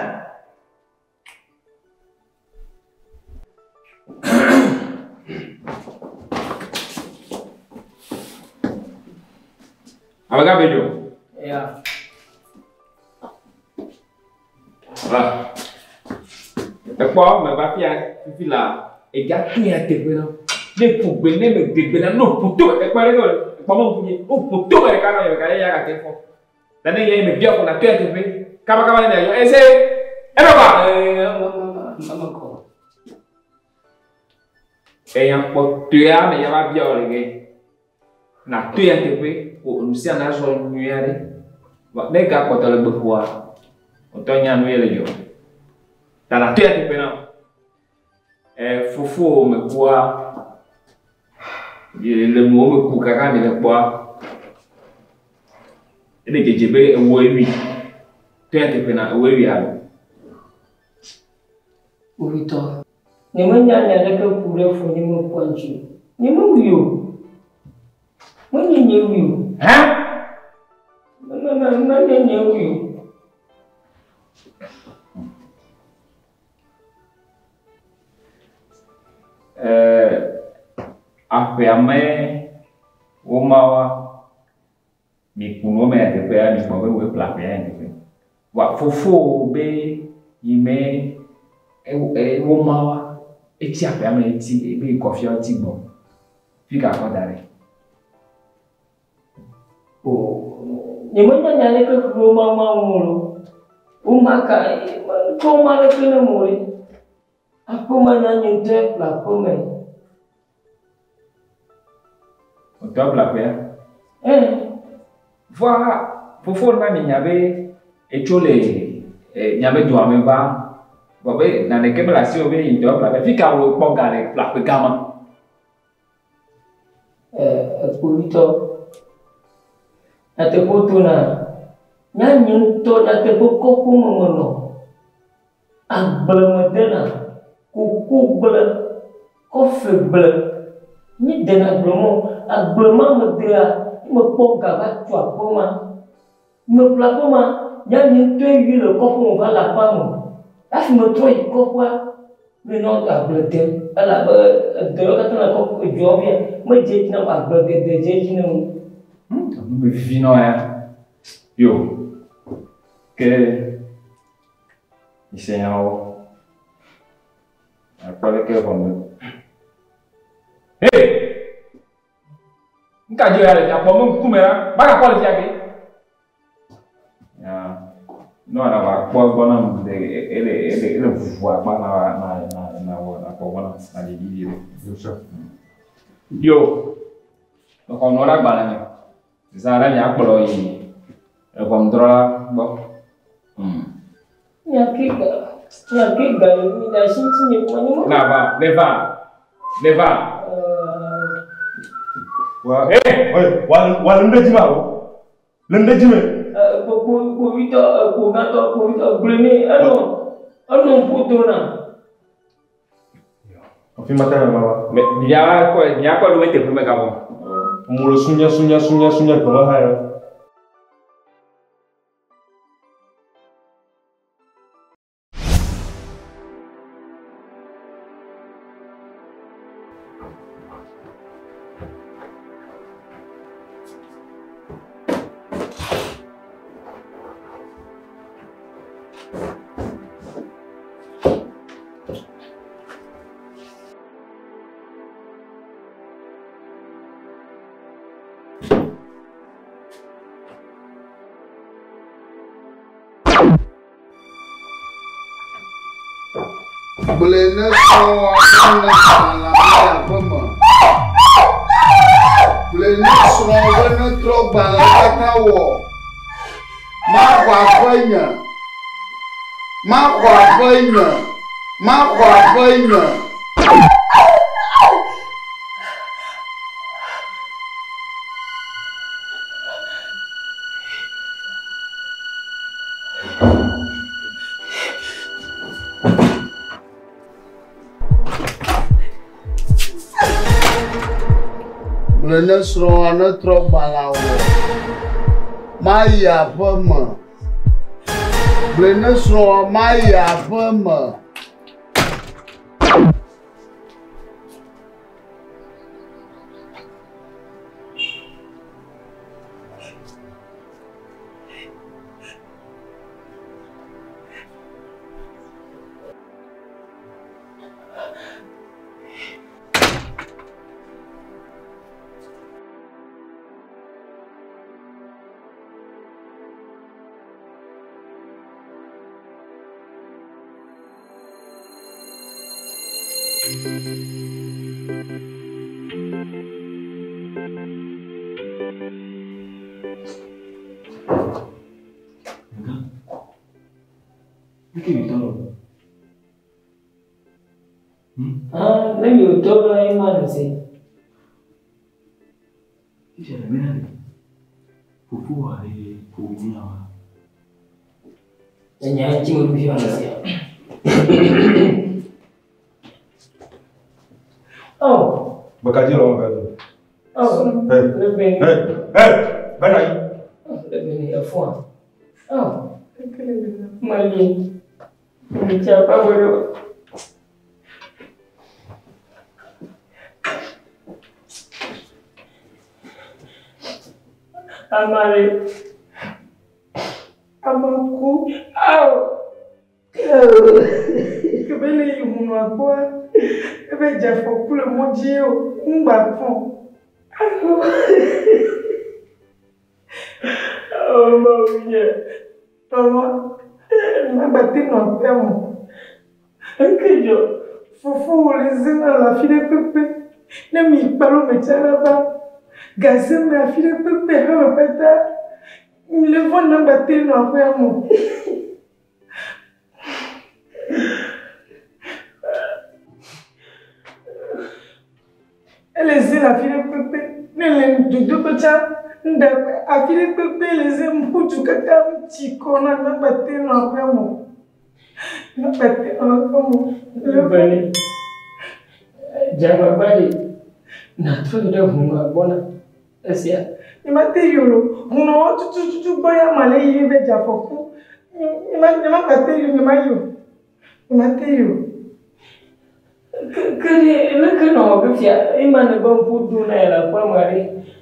Speaker 10: Amegã Bejo.
Speaker 4: Ya.
Speaker 10: Va. Ekpɔ meva fia fifi la edza to ya teƒe na. Ne ƒo gbe ne me de gbe la ne ƒo to ekpɔ ɖe ke ekpɔ me ŋku nye ne ƒo to me ɖeka na nye ɖeka ye ya gate fɔ. La ne ye me bia ƒo na to ya teƒe kaba kaba ne mia yɔ ese eme kɔa.
Speaker 4: Eme kɔ.
Speaker 10: Eya kpɔ toya me ya va bia wò le ge. Na to ya teƒe ko nu sia na zɔ nyuie aɖe. Ne gakpɔtɔ le gbeƒoa, wòtɔ nya nu ye le dzɔ. Ta na to ya teƒe na. Fofo me kua le nuwo me ku kaka mi le kpɔa. Ele dzedze be ewo ewui. To ya teƒe na ewo ewui alo.
Speaker 4: Kpovitɔ. Nyemenya nya aɖeke ku ɖe fonye me kua ŋuti o. Nyemewui o. Menye nye wui o.
Speaker 10: Hã?
Speaker 4: Menye nye wui o.
Speaker 10: Aƒea me womawa mi ku nuwo me ya teƒea mi kpɔ be woe ƒle aƒea ya teƒe. Wa fofo be yi me womawa etsi aƒea me etsi be kɔfia etsi gbɔ. Fi ka kɔ da ɖe.
Speaker 4: O nyemenya nya aɖeke ku ɖe woma ma ŋu o. Woma ka ke woma ɖeke ne mo ɖe. Aƒeme na nye ŋutɔe ƒle aƒeme.
Speaker 10: Wòtɔ ƒle aƒea?
Speaker 4: Ee.
Speaker 10: Vɔa fofo na mi nya be etso le miabe dua me va. Vɔ be naneke mele asiwò be yi ŋutɔ ƒle aƒea. Fi ka wò kpɔ ga le ƒle aƒe gã ma?
Speaker 4: Kpovitɔ. Nyateƒe tona. Nye ŋutɔ nyateƒe kɔƒe me menɔ. Agble me dena. Koko gble, kɔfe gble. Mi dena agble mɔ. Agble ma me dea, mekpɔ ga va tso aƒe ma. Meƒle aƒe ma, nye ŋutɔe yui le kɔƒe me va le aƒea me. Hafi metrɔ yi kɔƒea, Mi nɔ agble dem elabe edɔ yiwo katã le kɔ edzoa fia medze edzi nam agbledede dze edzi nam.
Speaker 10: Nu be vivi na ya. Yo. Ke mise nyawo. Akpɔ leke ʋɔnu. Hey! Nka dzi ya le fia kpɔ me ŋkume la, magakpɔ le fia ke. Ya. No ana va kpɔ egbɔ nam de ele ele ele vuvu akpa na na na na wɔ na kpɔ gbɔ nam na ɖevi vi ɖe. Yo. Mexɔ nua ɖe agbalẽ me. Zã ɖe miakplɔ yi eʋɔnudrɔ̃la gbɔ.
Speaker 4: Nya ke ga nya ke ga yi mi ɖe asi ŋuti nye kuma nye mo.
Speaker 10: Na va, ne va, ne va.
Speaker 11: Wa, eh, wa, wa le nu ɖe dzi ma o. Le nu ɖe dzi me.
Speaker 4: Kpo kpo kpovitɔ kpo gãtɔ kpovitɔ gblɔe nɛ enɔ enɔ ƒodo na.
Speaker 11: Afi ma ta ma wa.
Speaker 10: Me miakɔ miakɔ ɖo teƒe megavɔ.
Speaker 11: Mo le sunya sunya sunya sunya gbɔma hã ya.
Speaker 2: Gblɔe ne srɔ̃wòa ne gbalẽa le aƒe me. Gblɔe ne srɔ̃wò be netrɔ gbalẽ katã wɔ. Maxɔ aƒe nye. Maxɔ aƒe nye. Maxɔ aƒe nye. Gblɔe ne srɔ̃wòa netrɔ gbalẽa wɔ. Mayi aƒe me. Gblɔe ne srɔ̃wòa mayi aƒe me.
Speaker 4: Ah, ne mi wòtɔ ɖo anyi ma nu se. Enya ŋuti wo ɖo fi ma sia. Oh.
Speaker 11: Bakaji lɔ bɛ do.
Speaker 4: Oh.
Speaker 11: Hey. Hey. Hey. Bɛ na yi.
Speaker 4: Lebene efua. Oh. Mali. Michapa bolo. Amare.
Speaker 5: Amaku.
Speaker 4: Aw.
Speaker 5: Kebele yi hunua gbɔa, ebe dze afɔku le mɔ dzi o, ŋgba fɔ.
Speaker 4: Oh, Mawu nye.
Speaker 5: Lɔlɔ, magbate nɔ aƒea me.
Speaker 4: Eke dzɔ.
Speaker 5: Fofowò le zina le afi ɖe kpekpe. Ne mi kpalo me tsa la va. Gaze me afi ɖe kpekpe hame kpata. Mi le vɔ na gbate nɔ aƒea me. Ele zi le afi ɖe kpekpe. Ne le dzodoƒe tsã, ŋɖe afi ɖe kpekpe le zi ŋutsu katã ŋutsi kɔ na magbate nɔ aƒea me. Magbate nɔ aƒea me.
Speaker 4: Lebene. Dze agbagba ɖe nàtrɔ yi ɖe ʋunua gbɔ na esia.
Speaker 5: Nyemate yi o lo. Hunɔwo tutututu gbɔ ya ma le yi be dze afɔku. Nyemate yi o, nyemayi o. Nyemate yi o.
Speaker 4: Ke ɖe leke nɔ wɔ ge fia ema ne be ŋku do na ye le aƒea me ɖe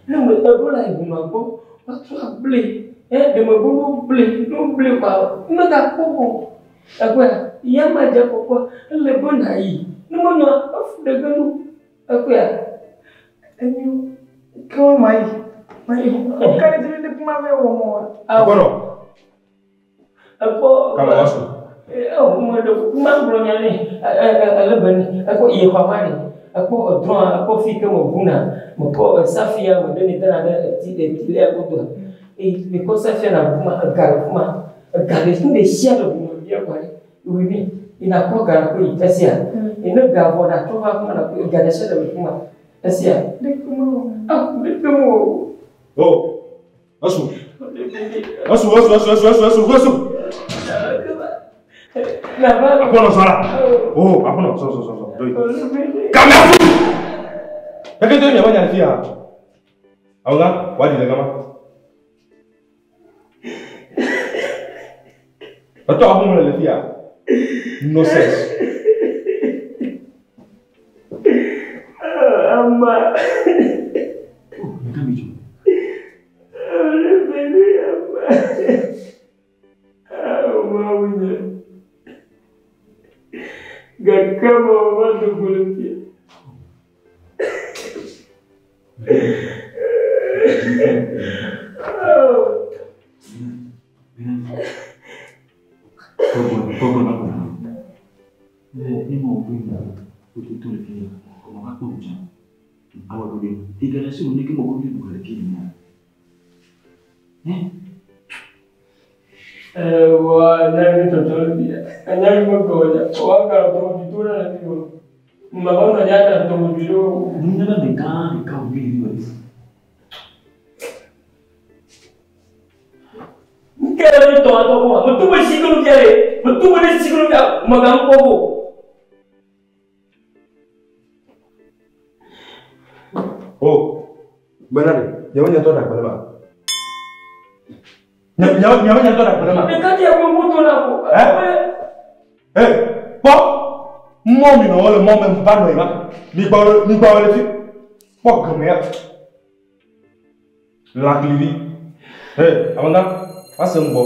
Speaker 4: ne me eɖo la yi ʋunua gbɔ woatrɔ agblẽ e ɖe me be wogblẽ ne wogblẽ kɔa megakpɔ o. Ekpɔe ya ma dze kpɔkpɔ ele be nàyi ne menɔa efu ɖe ge nu ekpɔea.
Speaker 5: Enyo ke wa mayi mayi wo ka ɖe dzi be ne kuma be wɔ mɔ wa.
Speaker 11: Aƒenɔ.
Speaker 4: Ekpɔ.
Speaker 11: Kame wa su.
Speaker 4: Ewo me ɖe kuku ma gblɔ nya nɛ ele be ni ekpɔ yi xɔ ma ni ekpɔ edrɔ̃ ekpɔ fi ke me ʋuna me kɔ esafia me ɖe ni dana ɖe eti eti lea godoa eye me kɔ safia na ʋu ma ega le fu ma ega le nu ɖe sia ɖe ʋu me bia kɔ ɖe wui mi ina kɔ ga na kɔ yi esia ene ga vɔ na trɔ va fu ma na kɔ ega ɖe sia ɖe le fu ma esia.
Speaker 5: Ɖeke me wɔ.
Speaker 4: Ah ɖeke me wɔ.
Speaker 11: Oh, esu. Esu, esu, esu, esu, esu, esu, esu. Aƒenɔ zɔ la. Oh, aƒenɔ zɔ, zɔ, zɔ, zɔ. Do yi. Kame afu. Keke to miaƒe nya le fia. Awuga, wòaɖi le gama. Etɔ aƒe me le fia. No sense.
Speaker 4: Ama. Gake me va do go le fia. Wa nyagi tsɔtsɔ le fia. Nyagi me gɔ nya. Wa ka dɔmedzoe do ɖe le fi o. Mama nɔ nya ɖe dɔmedzoe ɖo.
Speaker 12: Nunana ɖeka ɖeka wònye le mi
Speaker 4: Nke le mi tɔ atɔ kɔ. Me tu be si kunu fia le. Me tu be ne si kunu fia. Me ga ŋkpɔ o.
Speaker 11: Oh, bena ɖe, miaƒe nya tɔ ɖe agbe ɖe ma. Miaƒe nya tɔ ɖe agbe ɖe ma.
Speaker 4: Ɖeka dze wo ŋu do na ko.
Speaker 11: Eh? Eh, kpɔ. Mɔ mi nɔ le mɔ me va nɔ yi ma. Mi gbɔ mi gbɔ le fi. Kpɔ geme ya. Lãklivi. Eh, amegã, ase ŋgbɔ.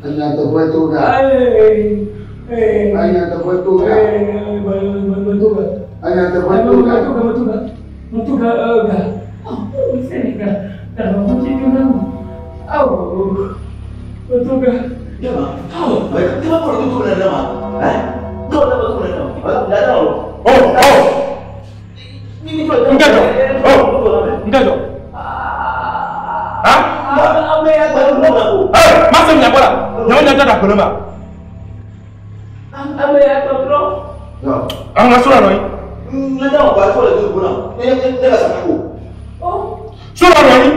Speaker 2: Enya teƒe to ga. Enya teƒe to ga. Enya teƒe to ga.
Speaker 11: Nkɛjɔ. Oh, nkɛjɔ. Eh, ma se miakɔ la. Nyawo nya tata kpele ma. Àwọn sọ̀rọ̀ nọ yìí. Sọ̀rọ̀ nọ yìí.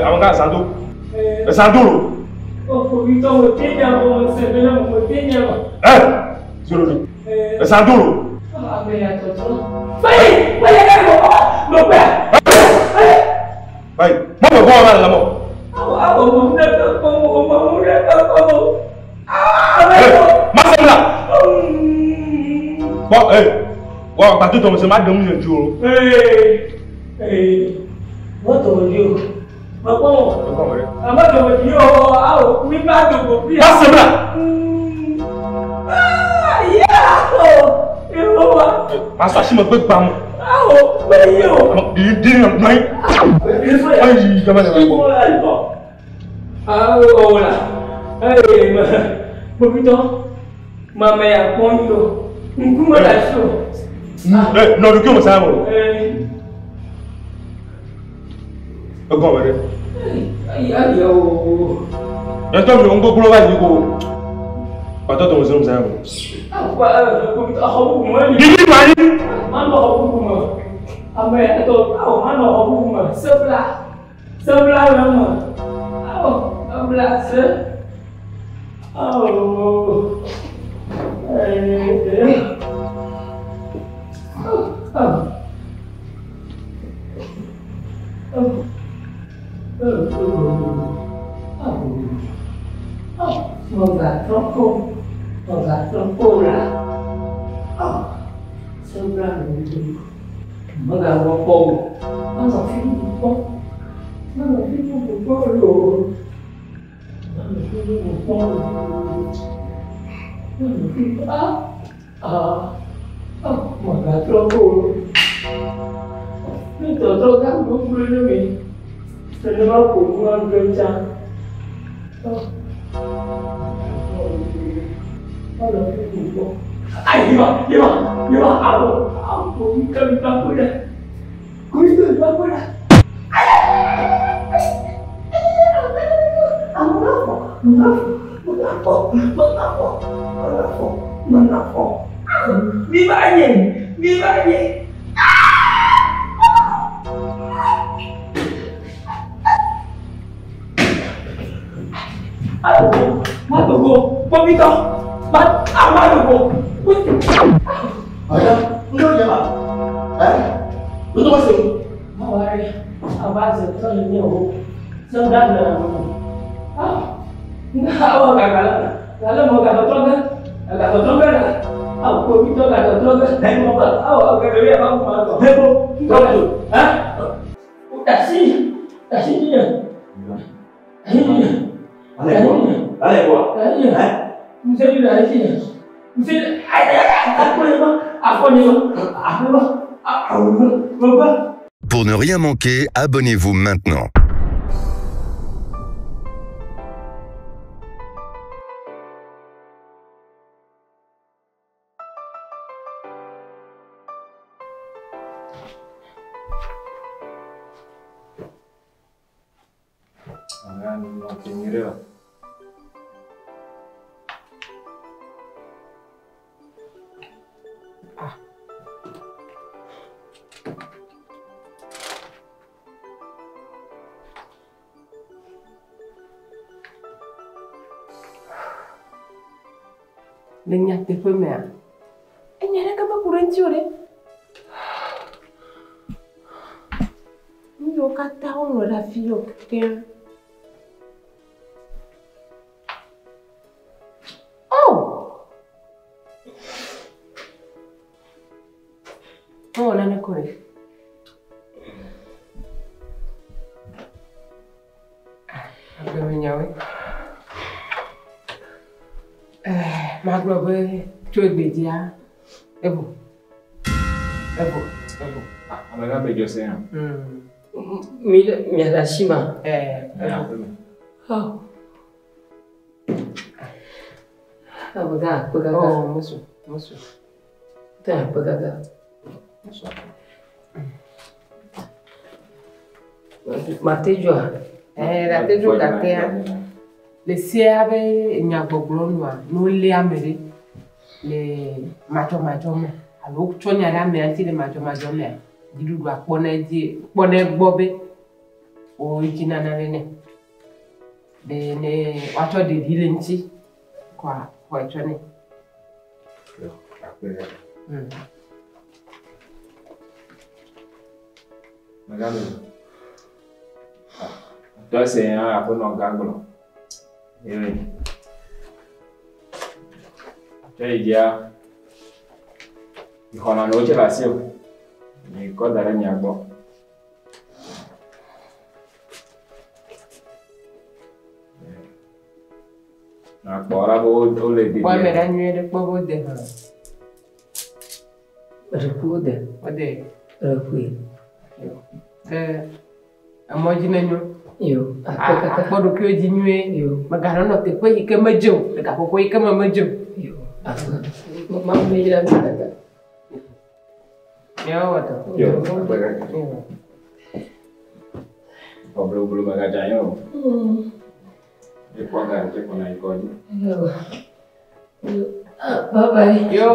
Speaker 11: Àwọn ká sando. Sando lo. Eh, sọ̀rọ̀ ni. Sando lo. Bayi, mọ bẹ bọ́ ọ̀rọ̀ àlámọ̀. Ma se la. Bɔn ee, wọ́n gbàtú tọmọsẹ̀ má dẹ̀mú yẹn ju o. Ma se la. Ma sọ asi ma gbé gbamu. Di di nɔ yi. Ayi kama le ma bɔ. Ee nɔdu kí o ma sáyà wò. E gɔn wɛrɛ. Yɛtɔ mi o ń gbogbo wa yi ko. Pàtó tọmọsẹ̀ mo sáyà wò. Didi ma yi.
Speaker 1: Pour ne rien manquer, abonnez-vous maintenant.
Speaker 8: Le nyateƒe mea, enya ɖeke meku ɖe ŋuti o ɖe. Nu yiwo katã woŋlɔ ɖe afi yiwo kekeŋ. Oh! Mewɔ naneke o ɖe. be tso egbedzia evo. Evo, evo.
Speaker 10: Amegã be dzɔ se hã.
Speaker 4: Mi le mia le asi ma.
Speaker 8: Ɛɛ, evo.
Speaker 4: Oh. Amegã akpe kaka.
Speaker 8: Oh, musu, musu.
Speaker 4: Tɛ akpe kaka.
Speaker 8: Musu.
Speaker 4: Mate dzɔa?
Speaker 8: Ɛɛ, la te dzo gakea. Le sea be nyagbɔgblɔ nua, ne wolé ame ɖe le madzɔmadzɔ me alo wotsɔ nya ɖe amea ŋuti le madzɔmadzɔ mea, dziɖuɖua kpɔnɛ dzi kpɔnɛ gbɔ be wodzi nana ɖe nɛ. Be ne woatsɔ ɖevi le ŋuti kɔa xɔe tsɔ nɛ.
Speaker 10: Akpe kaka. Amegã be. Tɔ se hã aƒenɔ gã gblɔ. Eye. Tsɔ yi dzia. Xɔna ne wotse le asi o. Mi kɔ da ɖe mia gbɔ. Nakpɔ ɖa be wole dedie.
Speaker 8: Kpɔ eme ɖa nyuie ɖe kpɔ be wode hã.
Speaker 4: Ɖeku wode.
Speaker 8: Wode.
Speaker 4: Ɖekui.
Speaker 8: Ke emɔ dzi nenyo.
Speaker 4: Yo. Akpe kaka.
Speaker 8: Akpɔ ɖokuiwo dzi nyuie.
Speaker 4: Yo.
Speaker 8: Mèganɔ nɔ teƒe yi ke medze o, le gaƒoƒo yi ke me medze o.
Speaker 4: Yo. Akpe. Mawu ne yra mi kaka.
Speaker 8: Miawo wɔ dɔ.
Speaker 10: Yo, akpe kaka. Xɔ bloblo megadze anyi o. Ekpɔ ga tse kɔna yi kɔdzi.
Speaker 4: Yo. Yo. Ah, bye bye.
Speaker 8: Yo.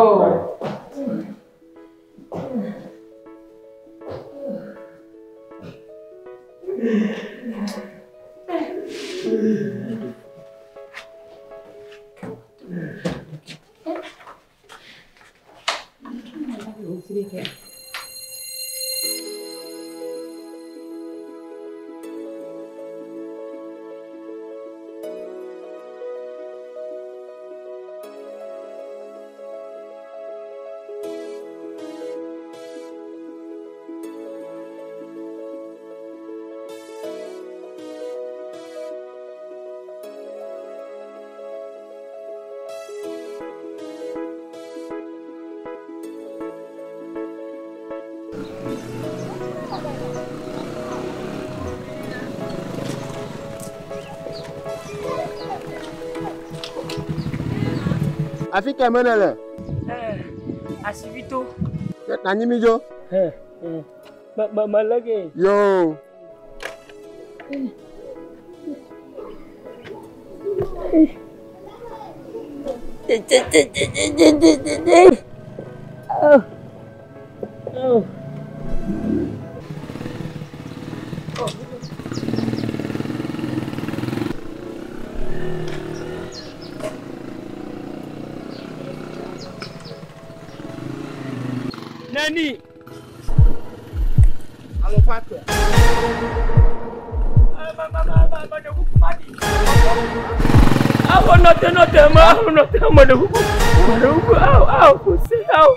Speaker 9: Afi ka me nèle?
Speaker 4: Asibito.
Speaker 9: Nanyi mi dzo.
Speaker 4: Me me le ge.
Speaker 9: Yo.
Speaker 4: Oh. Oh. Nani.
Speaker 9: Alo fatɔ.
Speaker 4: Awo nɔte nɔte ma awo nɔte ma ɖe kuku ma ɖe kuku awo awo kò se awo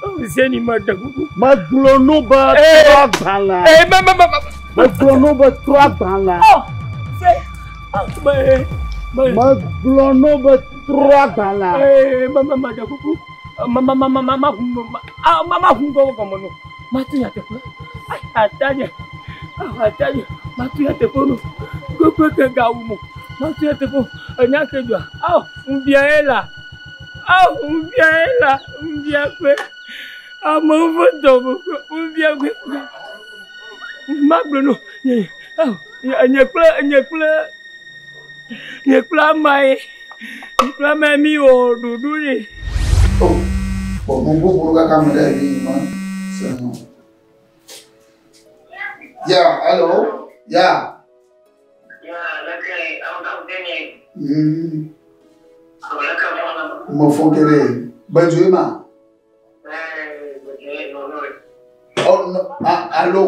Speaker 4: awo se ni ma ɖe kuku.
Speaker 2: Megblɔ no be trɔ agbalẽ.
Speaker 4: Ee ma ma ma ma.
Speaker 2: Megblɔ no be trɔ agbalẽ.
Speaker 4: Ɔ se awo me me.
Speaker 2: Megblɔ no be trɔ agbalẽ.
Speaker 4: Ee ma ma ma ɖe kuku ma ma ma ma ma ma hu ma awo ma ma hu gɔmɔ gɔmɔ no ma tu nyateƒe atanye awo atanye ma tu nyateƒe no gbogbo ke gawu mo ma tu nyateƒe enya ke dzɔa awo ŋbia ye la awo ŋbia ye la ŋbia kpe amewo ƒe dɔme kpe ŋbia kpe ma gblɔ no nye awo nye kple nye kple nye kple ama ye nye kple ama ye mi wɔ ɖoɖo ɖe.
Speaker 2: Oh, bɔn gbogbo bolo kaka me ɖe yi ma se nu. Ya, hello, ya. Me fɔ ke ɖe bedzoe ma. Oh, no, ah, allo.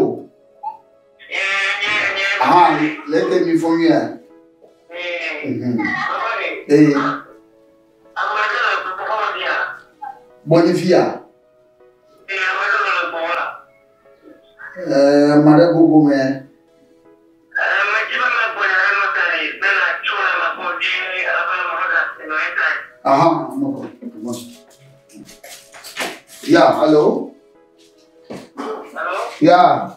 Speaker 2: Aha, leke mi fɔ nyuia. Ee. Gbɔnyi fia. Ɛɛ, ame aɖe gogo me. Aha, mekɔ, mekɔ. Ya, hello. Ya.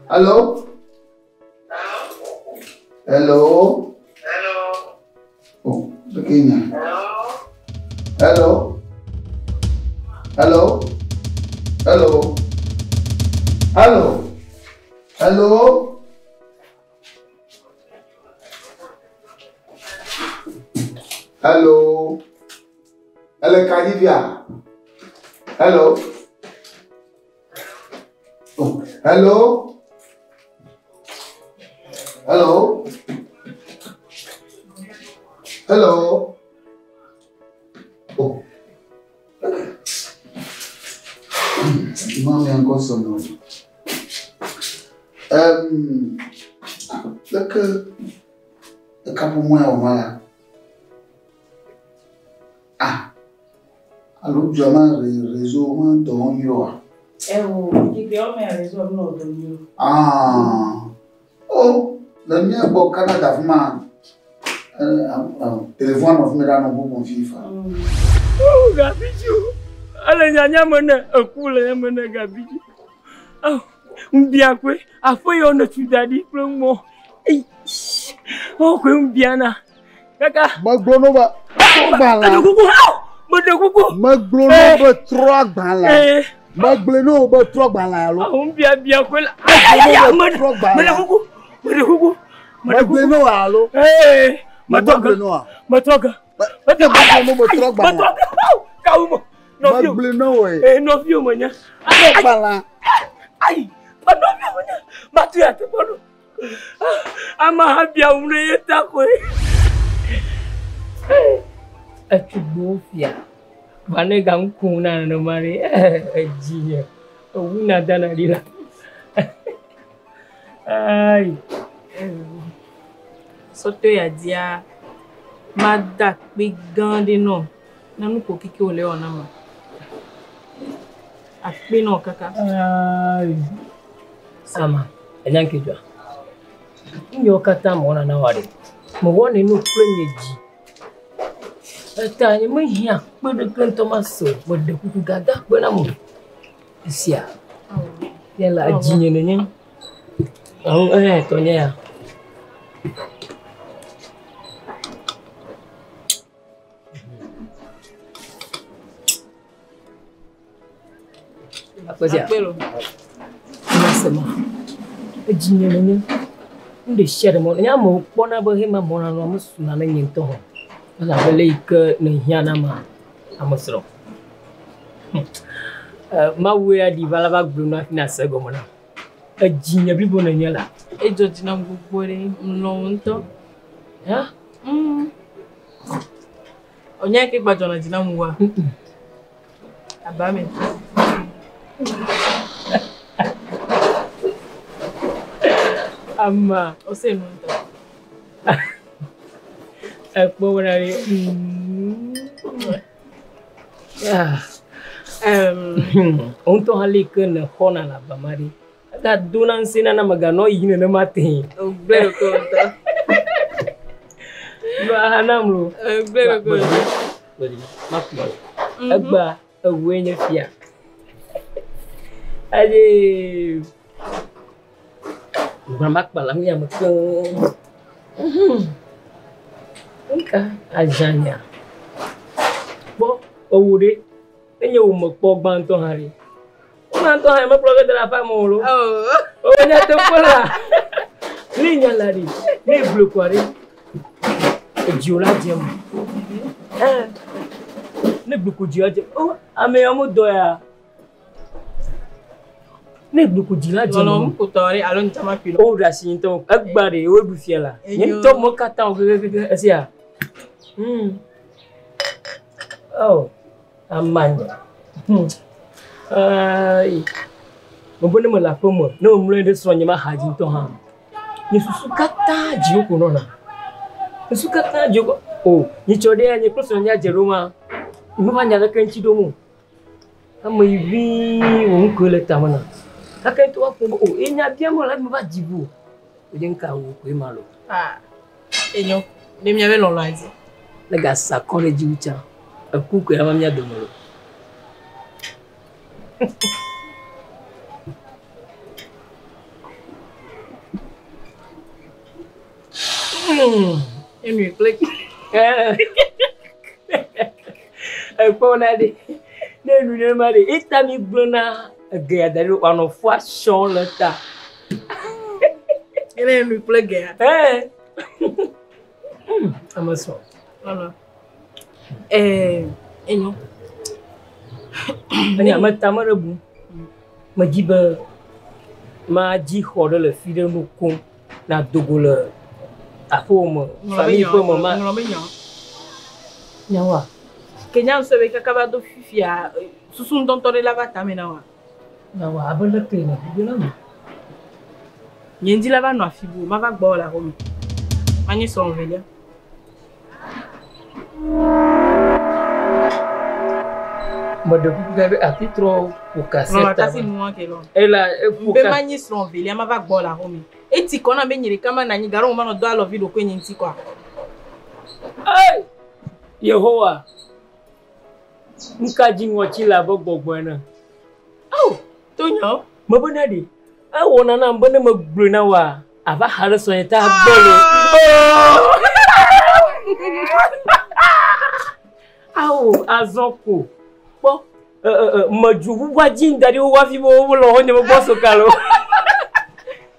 Speaker 2: Hello. Hello. Oh, pequeña. Hello. Hello. Hello. Hello. Hello. Hello. Hello, Kadivia. Hello. Oh, hello. Hello. Hello. Oh. Mami encore son nom. Leke ekaƒomɔ ya wɔma la. Ah. Alo dua ma réseau ma dɔ wɔm nyuie oa?
Speaker 6: Ewo, keke wɔme réseau mi nɔ dɔ nyuie o.
Speaker 2: Ah. Oh, le mía gbɔ Canada fi ma, téléphone nɔ fi mi ɖa nɔ bubu fi fa.
Speaker 4: Oh, Gabidjo. Ele nyanya me ne eku le eme ne Gabidjo. Oh, ŋbia koe aƒe yɔ ne tu da ɖi kple mɔ. Ei, oh, koe ŋbia na. Kaka.
Speaker 2: Megblɔ no be trɔ agbalẽ.
Speaker 4: Meɖe kuku. Au, meɖe kuku.
Speaker 2: Megblɔ no be trɔ agbalẽ. Megblɔ no be trɔ agbalẽ alo.
Speaker 4: Oh, ŋbia bia koe la. Ayaya, meɖe meɖe kuku. Meɖe kuku.
Speaker 2: Megblɔ no alo.
Speaker 4: Ee, metrɔ ge.
Speaker 2: Megblɔ no a.
Speaker 4: Metrɔ ge.
Speaker 2: Megblɔ no be trɔ agbalẽ.
Speaker 4: Metrɔ ge. Au, kawu mo. Nɔviwo.
Speaker 2: Megblɔ no woe.
Speaker 4: Ee, nɔviwo menye.
Speaker 2: Trɔ agbalẽ.
Speaker 4: Ayi, nɔviwo menye. Matu ya te kpɔ ɖo. Ameha bia ŋu ɖe ye ta koe. Etugbewo fia. Va ne ga ŋku na nenema ɖe edzi nye. Ewu na dana ɖi la. Ayi.
Speaker 6: Sɔtɔ ya dia mada akpe gã ɖe nɔ na nu ko keke wòle wɔ na ma. Akpe nɔ kaka.
Speaker 4: Ayi. Sama, enya nke dzɔa. Nu yiwo katã mewɔna na woa ɖe, mewɔnɛ no kple nye dzi. Eta nye mehiã kpe ɖeke ŋutɔ mase o. Meɖe kuku gada akpe nam o. Esia, ye le edzinye nenye. Alo eya tɔnye ya. Akpe sia.
Speaker 6: Akpe lo.
Speaker 4: Nyasema. Edzinye nenye. Nu ɖe sia ɖe mewɔna. Nye amewo kpɔna be hema mewɔna nua mesuna ne nye ŋutɔ hã. Elabe le yi ke ne hiã na ma, ame srɔ̃. Mawu ya ɖi va la va gblɔ nu hafi nase egɔme nam. Edzinye blibo nenye la.
Speaker 6: Edzɔ dzi nam gbogbo ɖe, melɔ̃ wò ŋutɔ.
Speaker 4: Hã?
Speaker 6: Onye ke gbadzɔna dzi nam wua? Aba me.
Speaker 4: Ama.
Speaker 6: Ose nu ŋutɔ.
Speaker 4: Ekpɔ wɔna ɖe. Wo ŋutɔ hã le yi ke ne xɔna le aba ma ɖe. Egadona ŋusẽ nana meganɔ yiyim nenema tee.
Speaker 6: Wògblẽ ɖokuiwò ŋutɔ.
Speaker 4: Nɔ aha nam lo.
Speaker 6: Wògblẽ ɖokuiwò ŋutɔ.
Speaker 4: Makplɔ. Egbea ewòe nye fia. Eye gblɔ makpa le nu ya me keŋ. Ŋka azãnya. Kpɔ ewo ɖe. Enye wo mekpɔ gbãtɔ hã ɖe. Gbãtɔ hã mekplɔ ge da ɖe aƒea me o lo. O nyateƒe la. Ne nya la ɖe, ne gblɔe kɔa ɖe, edziwò la dze eme. Ne gblɔe ko dziwò la dze eme. Ame yawo medɔ ya. Ne gblɔe ko dzi la dze eme.
Speaker 6: Lɔlɔ̃ nukutɔ ɖe alo ŋutsama ƒi.
Speaker 4: O ɖe asi ŋutɔ. Egbea ɖe woɖu fia la. Nye ŋutɔ me katã wo kekekeke esia. Oh, amanya. Ayi. Mebe ne mele aƒe me, ne memlɔ anyi ɖe srɔ̃nye ma xa dzi ŋutɔ hã. Nye susu katã dziwò ko nɔna. Susu katã dziwò ko. O, nyitsɔ ɖe ya nye kple srɔ̃nye adze ɖo ma. Meva nya ɖeke ŋuti ɖom o. Ame yi ʋĩi wò ŋkɔe le tame na. Gake ŋutɔ woaƒo be o, enya biam wole hafi meva dzi vo. Wònye ŋka wò koe ma lo.
Speaker 6: Ah, enyo. Ne míabe lɔlɔ̃a dzi.
Speaker 4: Ne gasa akɔ ɖe dziwò tsã, eku koe ava mía dome lo.
Speaker 6: Enui kple.
Speaker 4: Ekpɔ na ɖe. Ne nu ne ma ɖe, eta mi gblɔ na ege ya da ɖe wòanɔ fua sɔŋ le ta.
Speaker 6: Ene enui kple gea.
Speaker 4: Ɛɛ. Ame sɔ.
Speaker 6: Voilà. Ɛɛ enyo.
Speaker 4: Enya me ta me ɖe bu. Medzi be madzi xɔ ɖe le fi ɖe nu kom na dogo le aƒewò me, famille ƒe me ma.
Speaker 6: Ŋlɔ be nya.
Speaker 4: Nyawoa?
Speaker 6: Ke nya ŋusẽ be kaka va do fifia susu ŋutɔŋutɔ ɖe la va tame na wa.
Speaker 4: Nyawoa abe leke ne bibi la me.
Speaker 6: Nye ŋdi la va nɔ afi bu, mava gbɔ le aƒeme. Manye srɔ̃ velia.
Speaker 4: Meɖe kuku gã be afi trɔ ƒo kasɛt.
Speaker 6: Lɔlɔ atasi nua ke lɔ.
Speaker 4: Ela eƒo
Speaker 6: Be manyi srɔ̃ velia mava gbɔ le aƒeme. Eti kɔ na be nye ɖeka manɔ anyi garo manɔ do alɔvi ɖokui nye ŋuti kɔa.
Speaker 4: Ei! Yehowa! Nuka dzi ŋɔtsi le abe gbɔgbɔ ene. Ao!
Speaker 6: To nyawo.
Speaker 4: Mebe na ɖe. Ewɔna nam be ne megblɔe na woa, ava xa ɖe srɔ̃nye ta gbɔ lo. Ao, azɔ ko. Kpɔ. Medzo ʋuʋua dzi da ɖi wo hafi be wole xɔnye me gbɔ soka lo.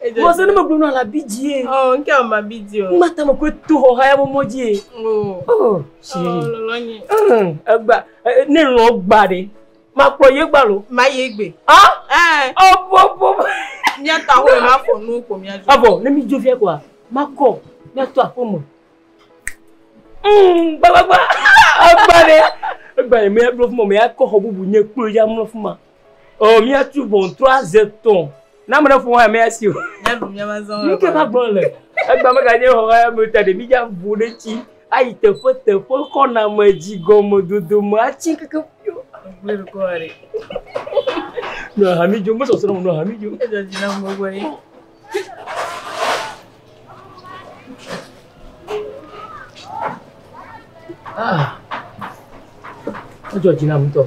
Speaker 4: Mɔzɔ ne megblɔ na la bi dzi ye.
Speaker 6: Ɔ nke o ma bi dzi o.
Speaker 4: Ŋmata me koe to xɔ haya me mɔ dzi ye.
Speaker 6: O.
Speaker 4: Oh, chérie.
Speaker 6: Lɔlɔ nye.
Speaker 4: Egba ne lɔ gba ɖe. Makplɔ ye gba lo.
Speaker 6: Ma ye gbe.
Speaker 4: Ah?
Speaker 6: Eh.
Speaker 4: Ɔbɔ bɔ.
Speaker 6: Míatɔ aho ma fɔ nu ko míadzo.
Speaker 4: Avɔ ne mi dzo fia koa, makɔ míatɔ aƒe me. Gbagbagba. Egba ɖe. Egba ɖe míaɖo fuma míakɔ xɔ bubu nye kplo ya mlɔ fuma. Ɔ míatu ʋɔtru aze tɔ̃. Na ame ɖe ƒo hã míasi o.
Speaker 6: Míaɖu míava zã.
Speaker 4: Nu ke va gblɔ le. Egba meganye xɔ hã me ta ɖe mídza vo ɖe tsi ayi teƒe teƒe xɔname dzi gɔme dodome atsi keke fio.
Speaker 6: Gblẽ ɖe kɔ ɖe.
Speaker 4: Nɔ hami dzo mesɔsrɔ̃ nɔ hami dzo.
Speaker 6: Edzɔ dzi na gbogbo ɖe.
Speaker 4: Ah. Edzɔ dzi nam ŋutɔ.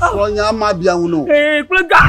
Speaker 2: Srɔ̃nya ma bia ŋu nɔ.
Speaker 4: Ee kple ga.